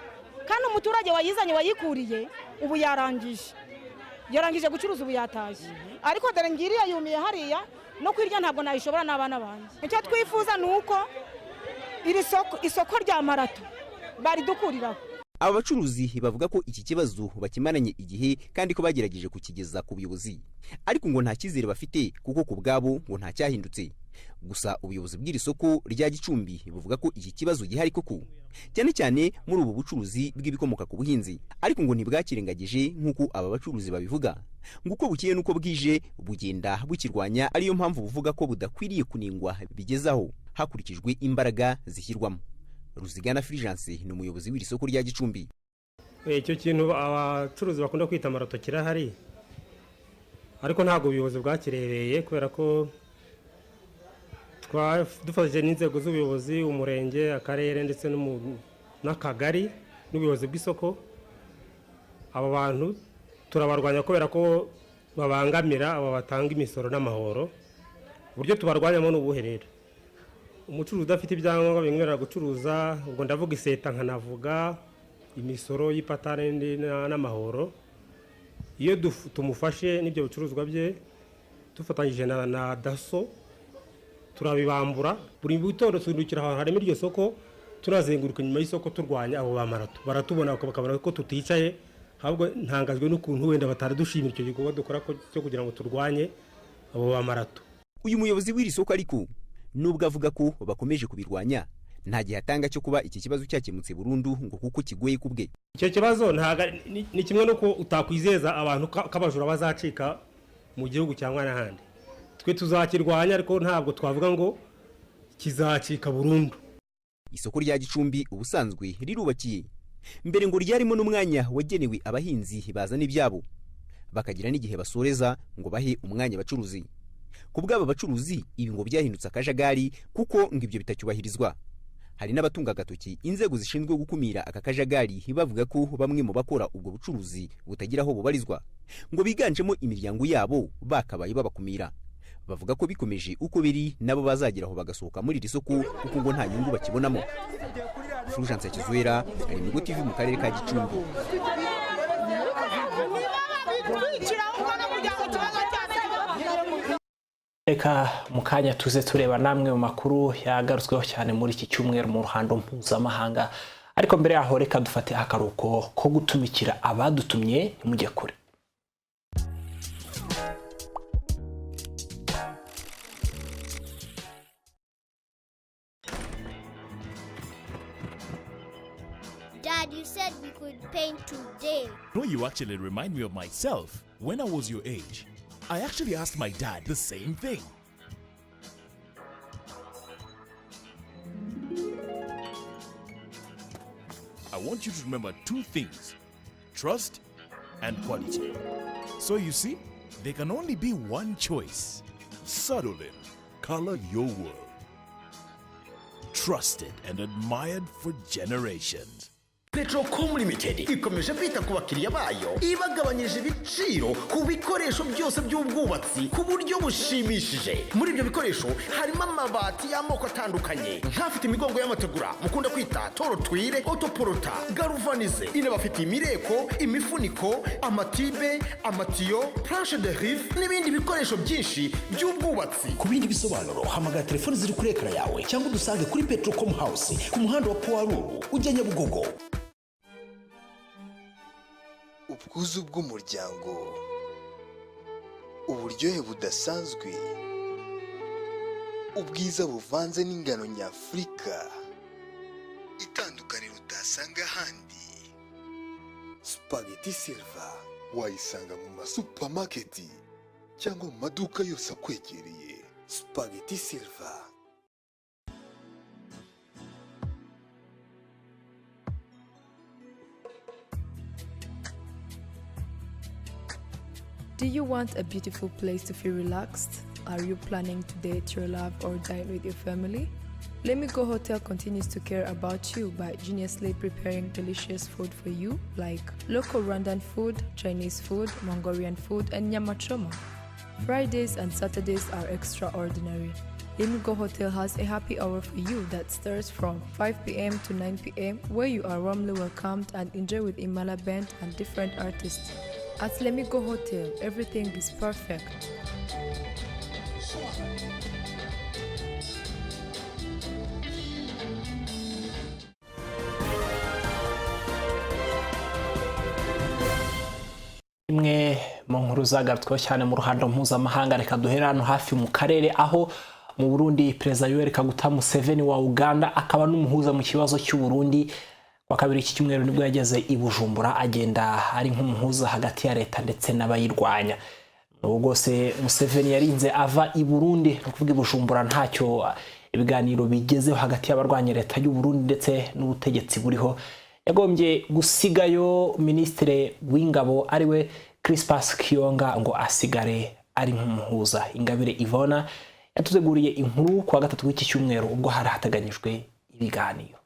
Kandi umuturage wayizanye wayikuriye ubu yarangije gucuruza ubu yatashye, ariko dore ngiriya yumiye hariya, no kwirya ntabwo nayishobora n'abana banjye. Icyo twifuza ni uko iri isoko rya marato baridukuriraho. Aba bacuruzi bavuga ko iki kibazo bakimaranye igihe kandi ko bagerageje kukigeza ku buyobozi, ariko ngo nta cyizere bafite kuko ku bwabo ngo nta cyahindutse. Gusa ubuyobozi bw'iri soko rya Gicumbi buvuga ko iki kibazo gihari koko, cyane cyane muri ubu bucuruzi bw'ibikomoka ku buhinzi, ariko ngo ntibwakirengagije nk'uko aba bacuruzi babivuga. Ngo uko bukeye n'uko bwije bugenda bukirwanya, ariyo mpamvu buvuga ko budakwiriye kunengwa bigezaho hakurikijwe imbaraga zishyirwamo. Ruzigana Fulgence ni umuyobozi w'iri soko rya Gicumbi. Icyo kintu abacuruzi bakunda kwita marato kirahari, ariko ntabwo ubuyobozi bwakirebeye kubera ko Dufatanyije n'inzego z'ubuyobozi, umurenge, akarere ndetse n'akagari n'ubuyobozi bw'isoko, aba bantu turabarwanya kubera ko babangamira aba batanga imisoro n'amahoro. Uburyo tubarwanyamo ni ubuhe rero? Umucuruzi udafite ibyangombwa bimwemerera gucuruza, ubwo ndavuga iseta nkanavuga imisoro y'ipatante n'amahoro, iyo tumufashe n'ibyo bicuruzwa bye dufatanyije na DASSO turabibambura. Buri gitondo tuzindukira ahantu harimo iryo soko, tunazenguruka inyuma y'isoko turwanya abo bamarato. Baratubona bakabona ko tuticaye, ahubwo ntangajwe n'ukuntu wenda bataradushimira icyo gikorwa dukora cyo kugira ngo turwanye abo bamarato. Uyu muyobozi w'iri soko ariko nubwo avuga ko bakomeje kubirwanya, nta gihe atanga cyo kuba iki kibazo cyakemutse burundu, ngo kuko kigoye ku bwe. Icyo kibazo ni kimwe n'uko utakwizeza abantu ko abajura bazacika mu gihugu cyangwa n'ahandi. Twe tuzakirwanya, ariko ntabwo twavuga ngo kizacika burundu. Isoko rya Gicumbi ubusanzwe rirubakiye, mbere ngo ryarimo n'umwanya wagenewe abahinzi bazana ibyabo, bakagira n'igihe basoreza ngo bahe umwanya abacuruzi. Ku bw'aba bacuruzi ibi ngo byahindutse akajagari, kuko ngo ibyo bitacyubahirizwa. Hari n'abatunga agatoki inzego zishinzwe gukumira aka kajagari, bavuga ko bamwe mu bakora ubwo bucuruzi butagira aho bubarizwa, ngo biganjemo imiryango yabo bakabaye babakumira. Bavuga ko bikomeje uko biri nabo bazagera aho bagasohoka muri iri soko, kuko ngo nta nyungu bakibonamo. Fulgence Kizuera, Lemigo TV mu karere ka Gicumbi. Reka mu kanya tuze tureba namwe mu makuru yagarutsweho cyane muri iki cyumweru mu ruhando mpuzamahanga, ariko mbere yaho reka dufate akaruhuko ko gutumikira abadutumye, ntimujye kure. Dad, you said we could paint today. No, you actually remind me of myself. When I was your age, I actually asked my dad the same thing. I want you to remember two things: trust and quality. So you see, there can only be one choice. Sadolin, color your world. Trusted and admired for generations. Petrocom Limited ikomeje kwita ku bakiriya bayo, ibagabanyije ibiciro ku bikoresho byose by'ubwubatsi ku buryo bushimishije. Muri ibyo bikoresho harimo amabati y'amoko atandukanye, nk'afite imigongo y'amategura mukunda kwita tôle-tuile, autoportant, galvanisé. Inabafitiye imireko, imifuniko, amatibe, amatiyo, planche de rive n'ibindi bikoresho byinshi by'ubwubatsi. Ku bindi bisobanuro hamagara telefoni ziri kuri écran yawe cyangwa udusange kuri Petrocom House ku muhanda wa Powaruru ujya Nyabugogo. Ubwuzu bw'umuryango, uburyohe budasanzwe, ubwiza buvanze n'ingano nyafurika, itandukaniro utasanga ahandi. Spaghetti Silva wayisanga mu masupamaketi cyangwa mu maduka yose akwegereye. Spaghetti Silva. Do you want a beautiful place to feel relaxed? Are you planning to date your love or dine with your family? Lemigo Hotel continues to care about you by geniusly preparing delicious food for you, like local Rwandan food, Chinese food, Mongolian food, and nyama choma. Fridays and Saturdays are extraordinary. Lemigo Hotel has a happy hour for you that starts from 5 p.m. to 9 p.m., where you are warmly welcomed and enjoy with Imala Band and different artists. At Lemigo Hotel, everything is perfect. Imwe mu nkuru zagarutsweho cyane mu ruhando mpuzamahanga, reka duhere hano hafi mu karere, aho mu Burundi Perezida Yoweri Kaguta Museveni wa Uganda akaba n'umuhuza mu kibazo cy'u Burundi, wa kabiri iki cyumweru nibwo yageze i Bujumbura, agenda ari nk'umuhuza hagati ya leta ndetse n'abayirwanya. Nubwo rwose Museveni yarinze ava i Burundi, ni ukuvuga i Bujumbura, ntacyo ibiganiro bigezeho hagati y'abarwanya leta y'u Burundi ndetse n'ubutegetsi buriho, yagombye gusigayo minisitiri w'ingabo ariwe Crispus Kiyonga ngo asigare ari nk'umuhuza. Ingabire Ivona Yatuteguriye inkuru kuwa gatatu w'iki cyumweru ubwo hari hateganyijwe ibiganiro.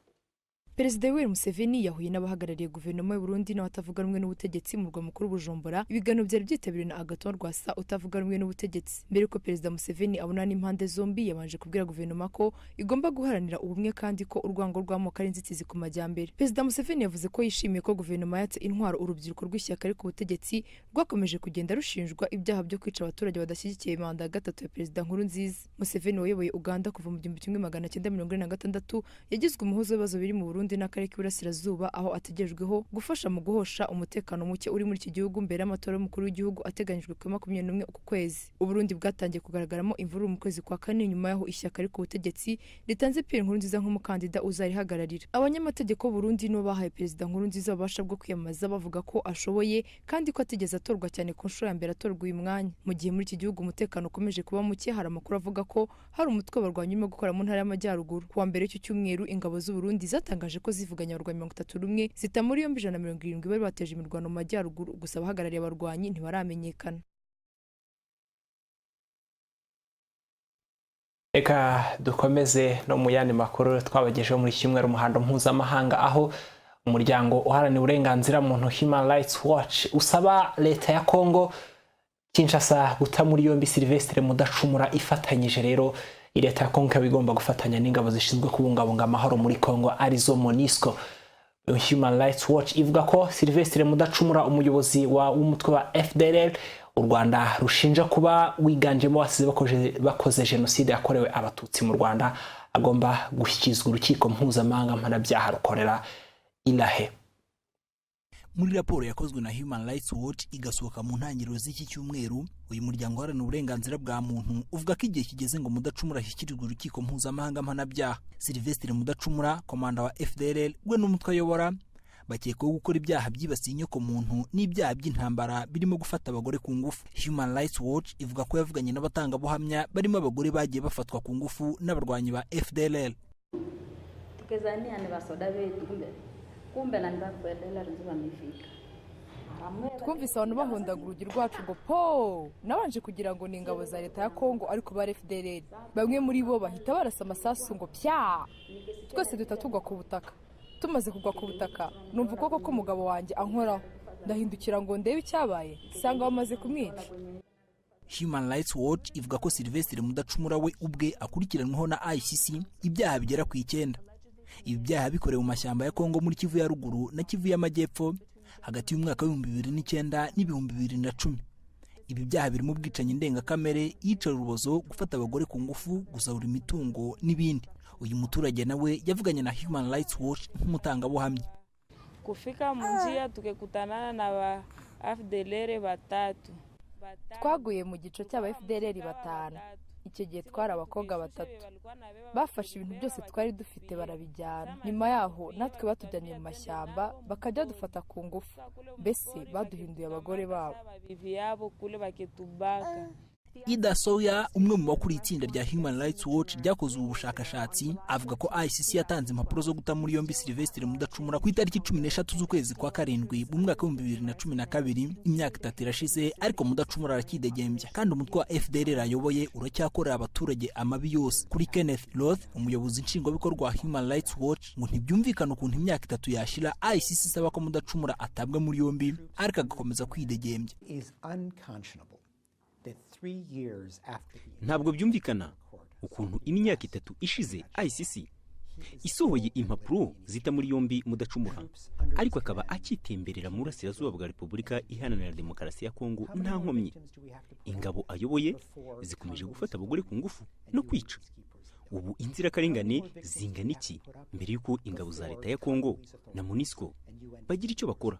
Perezida Yoweri Museveni yahuye n'abahagarariye guverinoma y'u Burundi n'abatavuga rumwe n'ubutegetsi mu murwa mukuru Bujumbura. Ibiganiro byari byitabiriwe na Agathon Rwasa utavuga rumwe n'ubutegetsi. Mbere yuko Perezida Museveni abonana n'impande zombi, yabanje kubwira guverinoma ko igomba guharanira ubumwe kandi ko urwango rw'amoko ari inzitizi ku majyambere. Perezida Museveni yavuze ko yishimiye ko guverinoma yatse intwaro urubyiruko rw'ishyaka riri ku butegetsi rwakomeje kugenda rushinjwa ibyaha byo kwica abaturage badashyigikiye manda ya gatatu ya Perezida Nkurunziza. Museveni wayoboye Uganda kuva mu 1946 yagizwe umuhuza w'ibibazo biri mu Burundi n'akarere k'Iburasirazuba, aho ategerejweho gufasha mu guhosha umutekano muke uri muri iki gihugu mbere y'amatora y'umukuru w'igihugu ateganyijwe ku 21 uku kwezi. Uburundi bwatangiye kugaragaramo imvururu mu kwezi kwa kane nyuma y'aho ishyaka riri ku butegetsi ritanze Pierre Nkurunziza nk'umukandida uzarihagararira. Abanyamategeko b'Uburundi nibo bahaye Perezida Nkurunziza ububasha bwo kwiyamamaza, bavuga ko ashoboye kandi ko atigeze atorwa cyane ku nshuro ya mbere atorwa uyu mwanya. Mu gihe muri iki gihugu umutekano ukomeje kuba muke, hari amakuru avuga ko hari umutwe w'abarwanyi urimo gukora mu ntara y'Amajyaruguru. Ku wa mbere w'iki cyumweru, ingabo z'u Burundi zatangaje ko zivuganye abarwanyi 31 zita muri yombi 170 bari bateje imirwano mu majyaruguru, gusa abahagarariye abarwanyi ntibaramenyekana. Reka dukomeze no mu yandi makuru twabagejeho muri cyumweru. Umuhando mpuzamahanga, aho umuryango uharanira uburenganzira muntu Human Rights Watch usaba leta ya Congo Kinshasa guta muri yombi Sylvestre Mudacumura ifatanyije. Rero leta ya Congo ikaba igomba gufatanya n'ingabo zishinzwe kubungabunga amahoro muri Congo, arizo MONUSCO. Human Rights Watch ivuga ko Sylvestre Mudacumura, umuyobozi w'umutwe wa FDLR u Rwanda rushinja kuba wiganjemo abasize bakoze jenoside yakorewe Abatutsi mu Rwanda, agomba gushyikirizwa urukiko mpuzamahanga mpanabyaha rukorera i La Haye. Muri raporo yakozwe na Human Rights Watch igasohoka mu ntangiriro z'iki cyumweru, uyu muryango uharanira uburenganzira bwa muntu uvuga ko igihe kigeze ngo Mudacumura ashyikirizwe urukiko mpuzamahanga mpanabyaha. Sylvestre Mudacumura, komanda wa FDLR, we n'umutwe ayobora bakekwaho gukora ibyaha byibasiye inyoko muntu n'ibyaha by'intambara birimo gufata abagore ku ngufu. Human Rights Watch ivuga ko yavuganye n'abatangabuhamya barimo abagore bagiye bafatwa ku ngufu n'abarwanyi ba FDLR. Tukezania ni basoda betu kumbe na nibakuendelea nzi wamefika. Twumvise abantu bahondaga urugi rwacu ngo po. Nabanje kugira ngo ni ingabo za leta ya Kongo, ariko ba FDLR. Bamwe muri bo bahita barasa amasasu ngo pya, twese duhita tugwa ku butaka. Tumaze kugwa ku butaka, numva ukuboko k'umugabo wanjye ankoraho, ndahindukira ngo ndebe icyabaye, nsanga bamaze kumwica. Human Rights Watch ivuga ko Sylvestre Mudacumura we ubwe akurikiranweho na ICC ibyaha bigera ku 9. Ibi byaha bikorewe mu mashyamba ya Kongo muri Kivu ya ruguru na Kivu y'Amajyepfo hagati y'umwaka w'2009 n'2010. Ibi byaha birimo ubwicanyi ndengakamere, iyicarubozo, gufata abagore ku ngufu, gusahura imitungo n'ibindi. Uyu muturage nawe yavuganye na Human Rights Watch nk'umutangabuhamya. Kufika munjia tukikutanana na ba FDLR batatu. Twaguye mu gico cy'aba FDLR 5. Icyo gihe twari abakobwa batatu. Bafashe ibintu byose twari dufite barabijyana. Nyuma yaho natwe batujyanye mu mashyamba bakajya badufata ku ngufu, mbese baduhinduye abagore babo. Bibi yabo kule bakitubaka. Ida Sawyer, umwe mu bakuriye itsinda rya Human Rights Watch ryakoze ubu bushakashatsi, avuga ko ICC yatanze impapuro zo guta muri yombi Sylvestre Mudacumura ku itariki 13 z'ukwezi kwa karindwi mu mwaka w'2012. Imyaka 3 irashize, ariko Mudacumura aracyidegembya kandi umutwe wa FDLR ayoboye uracyakorera abaturage amabi yose. Kuri Kenneth Roth, umuyobozi nshingwabikorwa wa Human Rights Watch, ngo ntibyumvikana ukuntu imyaka 3 yashira ICC isaba ko Mudacumura atabwa muri yombi ariko agakomeza kwidegembya. Ntabwo byumvikana ukuntu imyaka 3 ishize ICC isohoye impapuro zita muri yombi Mudacumura, ariko akaba akitemberera mu burasirazuba bwa Repubulika Iharanira Demokarasi ya Kongo nta nkomyi. Ingabo ayoboye zikomeje gufata abagore ku ngufu no kwica. Ubu inzirakarengane zingana iki mbere y'uko ingabo za leta ya Kongo na MONUSCO bagira icyo bakora?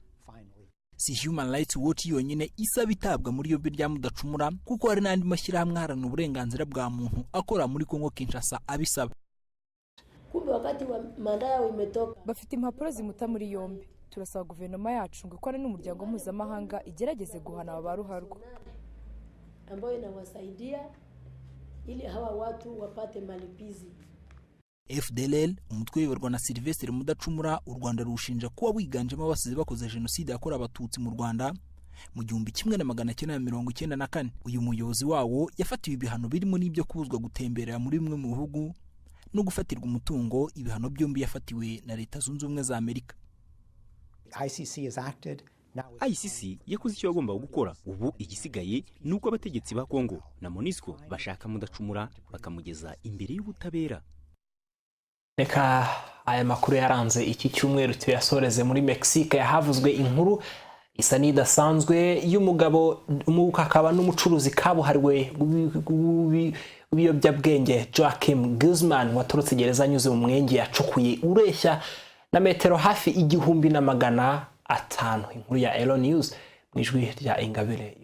Si Human Rights Watch yonyine isaba itabwa muri yombi rya Mudacumura, kuko hari n'andi mashyirahamwe aharanira uburenganzira bwa muntu akora muri Kongo Kinshasa abisaba. Kumbe wakati wa manda yao imetoka. Bafite impapuro zimuta muri yombi. Turasaba guverinoma yacu ngo ikorane n'umuryango mpuzamahanga igerageze guhana aba ba ruharwa ambayo inawasaidia ili hawa watu wapate malipizi. FDLR, umutwe uyoborwa na Sylvestre Mudacumura, u Rwanda rushinja kuba wiganjemo abasize bakoze jenoside yakorewe Abatutsi mu Rwanda, Mu 1994, uyu muyobozi wawo yafatiwe ibihano birimo n'ibyo kubuzwa gutemberera muri bimwe mu bihugu no gufatirwa umutungo, ibihano byombi yafatiwe na Leta Zunze Ubumwe za Amerika. ICC has acted. ICC yakoze icyo yagombaga gukora. Ubu igisigaye ni uko abategetsi ba Kongo na MONUSCO bashaka Mudacumura bakamugeza imbere y'ubutabera. Reka aya makuru yaranze iki cyumweru tuyasoreze muri Mexique, yahavuzwe inkuru isa n'idasanzwe y'umugabo akaba n'umucuruzi kabuhariwe w'ibiyobyabwenge Joaquin Guzman, watorotse gereza anyuze mu mwenge yacukuye ureshya na metero hafi 1500. Inkuru ya Elo News mu ijwi rya Ingabire.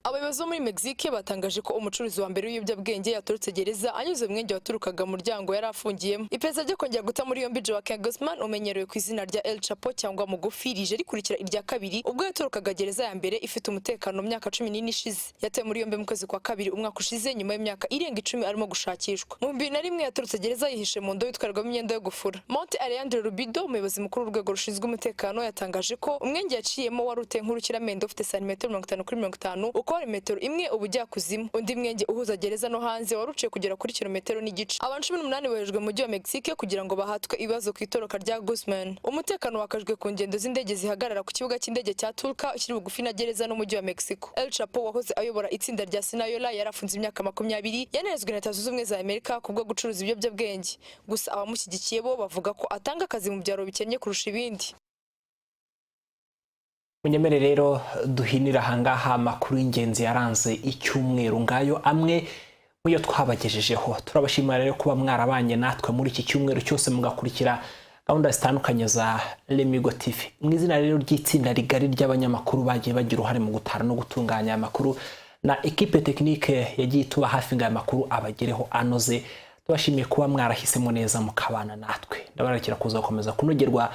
Abayobozi bo muri Mexique batangaje ko umucuruzi wa mbere w'ibiyobyabwenge yatorotse gereza anyuze mu mwenge waturukaga mu muryango yari afungiyemo. Iperereza ryo kongera guta muri yombi Joaquin Guzman, umenyerewe ku izina rya El Chapo cyangwa Mugufi, rije rikurikira irya kabiri ubwo yatorokaga gereza ya mbere ifite umutekano mu myaka 14 ishize. Yatawe muri yombi mu kwezi kwa kabiri umwaka ushize, nyuma y'imyaka irenga 10 arimo gushakishwa. Mu 2001 yatorotse gereza yihishe mu ndobo itwarwamo imyenda yo gufura. Monte Alejandro Rubido, umuyobozi mukuru w'urwego rushinzwe umutekano, yatangaje ko umwenge yaciyemo wari uteye nk'urukiramende, ufite santimetero 50 kuri 50, uko wari metero imwe ubujyakuzimu. Undi mwenge uhuza gereza no hanze wari uciye kugera kuri kilometero n'igice. Abantu 18 boherejwe mu mujyi wa Mexique kugira ngo bahatwe ibibazo ku itoroka rya Guzman. Umutekano wakajwe ku ngendo z'indege zihagarara ku kibuga cy'indege cya Tulca kiri bugufi na gereza n'umujyi wa Mexico. El Chapo wahoze ayobora itsinda rya Sinaloa yarafunze imyaka 20, yanerezwe na Leta Zunze Ubumwe za Amerika kubwo gucuruza ibiyobyabwenge. Gusa abamushyigikiye bo bavuga ko atanga akazi mu byaro bikennye kurusha ibindi. Munyemere rero duhinira ahangaha amakuru y'ingenzi yaranze icyumweru, ngayo amwe muyo twabagejejeho. Turabashimira rero kuba mwarabanye natwe muri iki cyumweru cyose, mugakurikira gahunda zitandukanye za Lemigo TV. Mu izina rero ry'itsinda rigari ry'abanyamakuru bagiye bagira uruhare mu gutara no gutunganya aya makuru, na ekipe tekinike yagiye ituba hafi ngo aya makuru abagereho anoze, tubashimiye kuba mwarahisemo neza mukabana natwe. Ndabarakira kuza gukomeza kunogerwa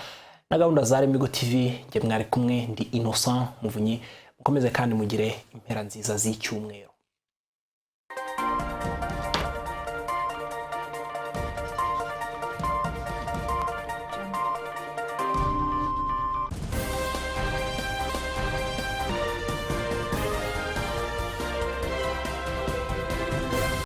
na gahunda za Lemigo TV. Njye mwari kumwe ndi Innocent Muvunyi. Mukomeze kandi mugire impera nziza z'icyumweru.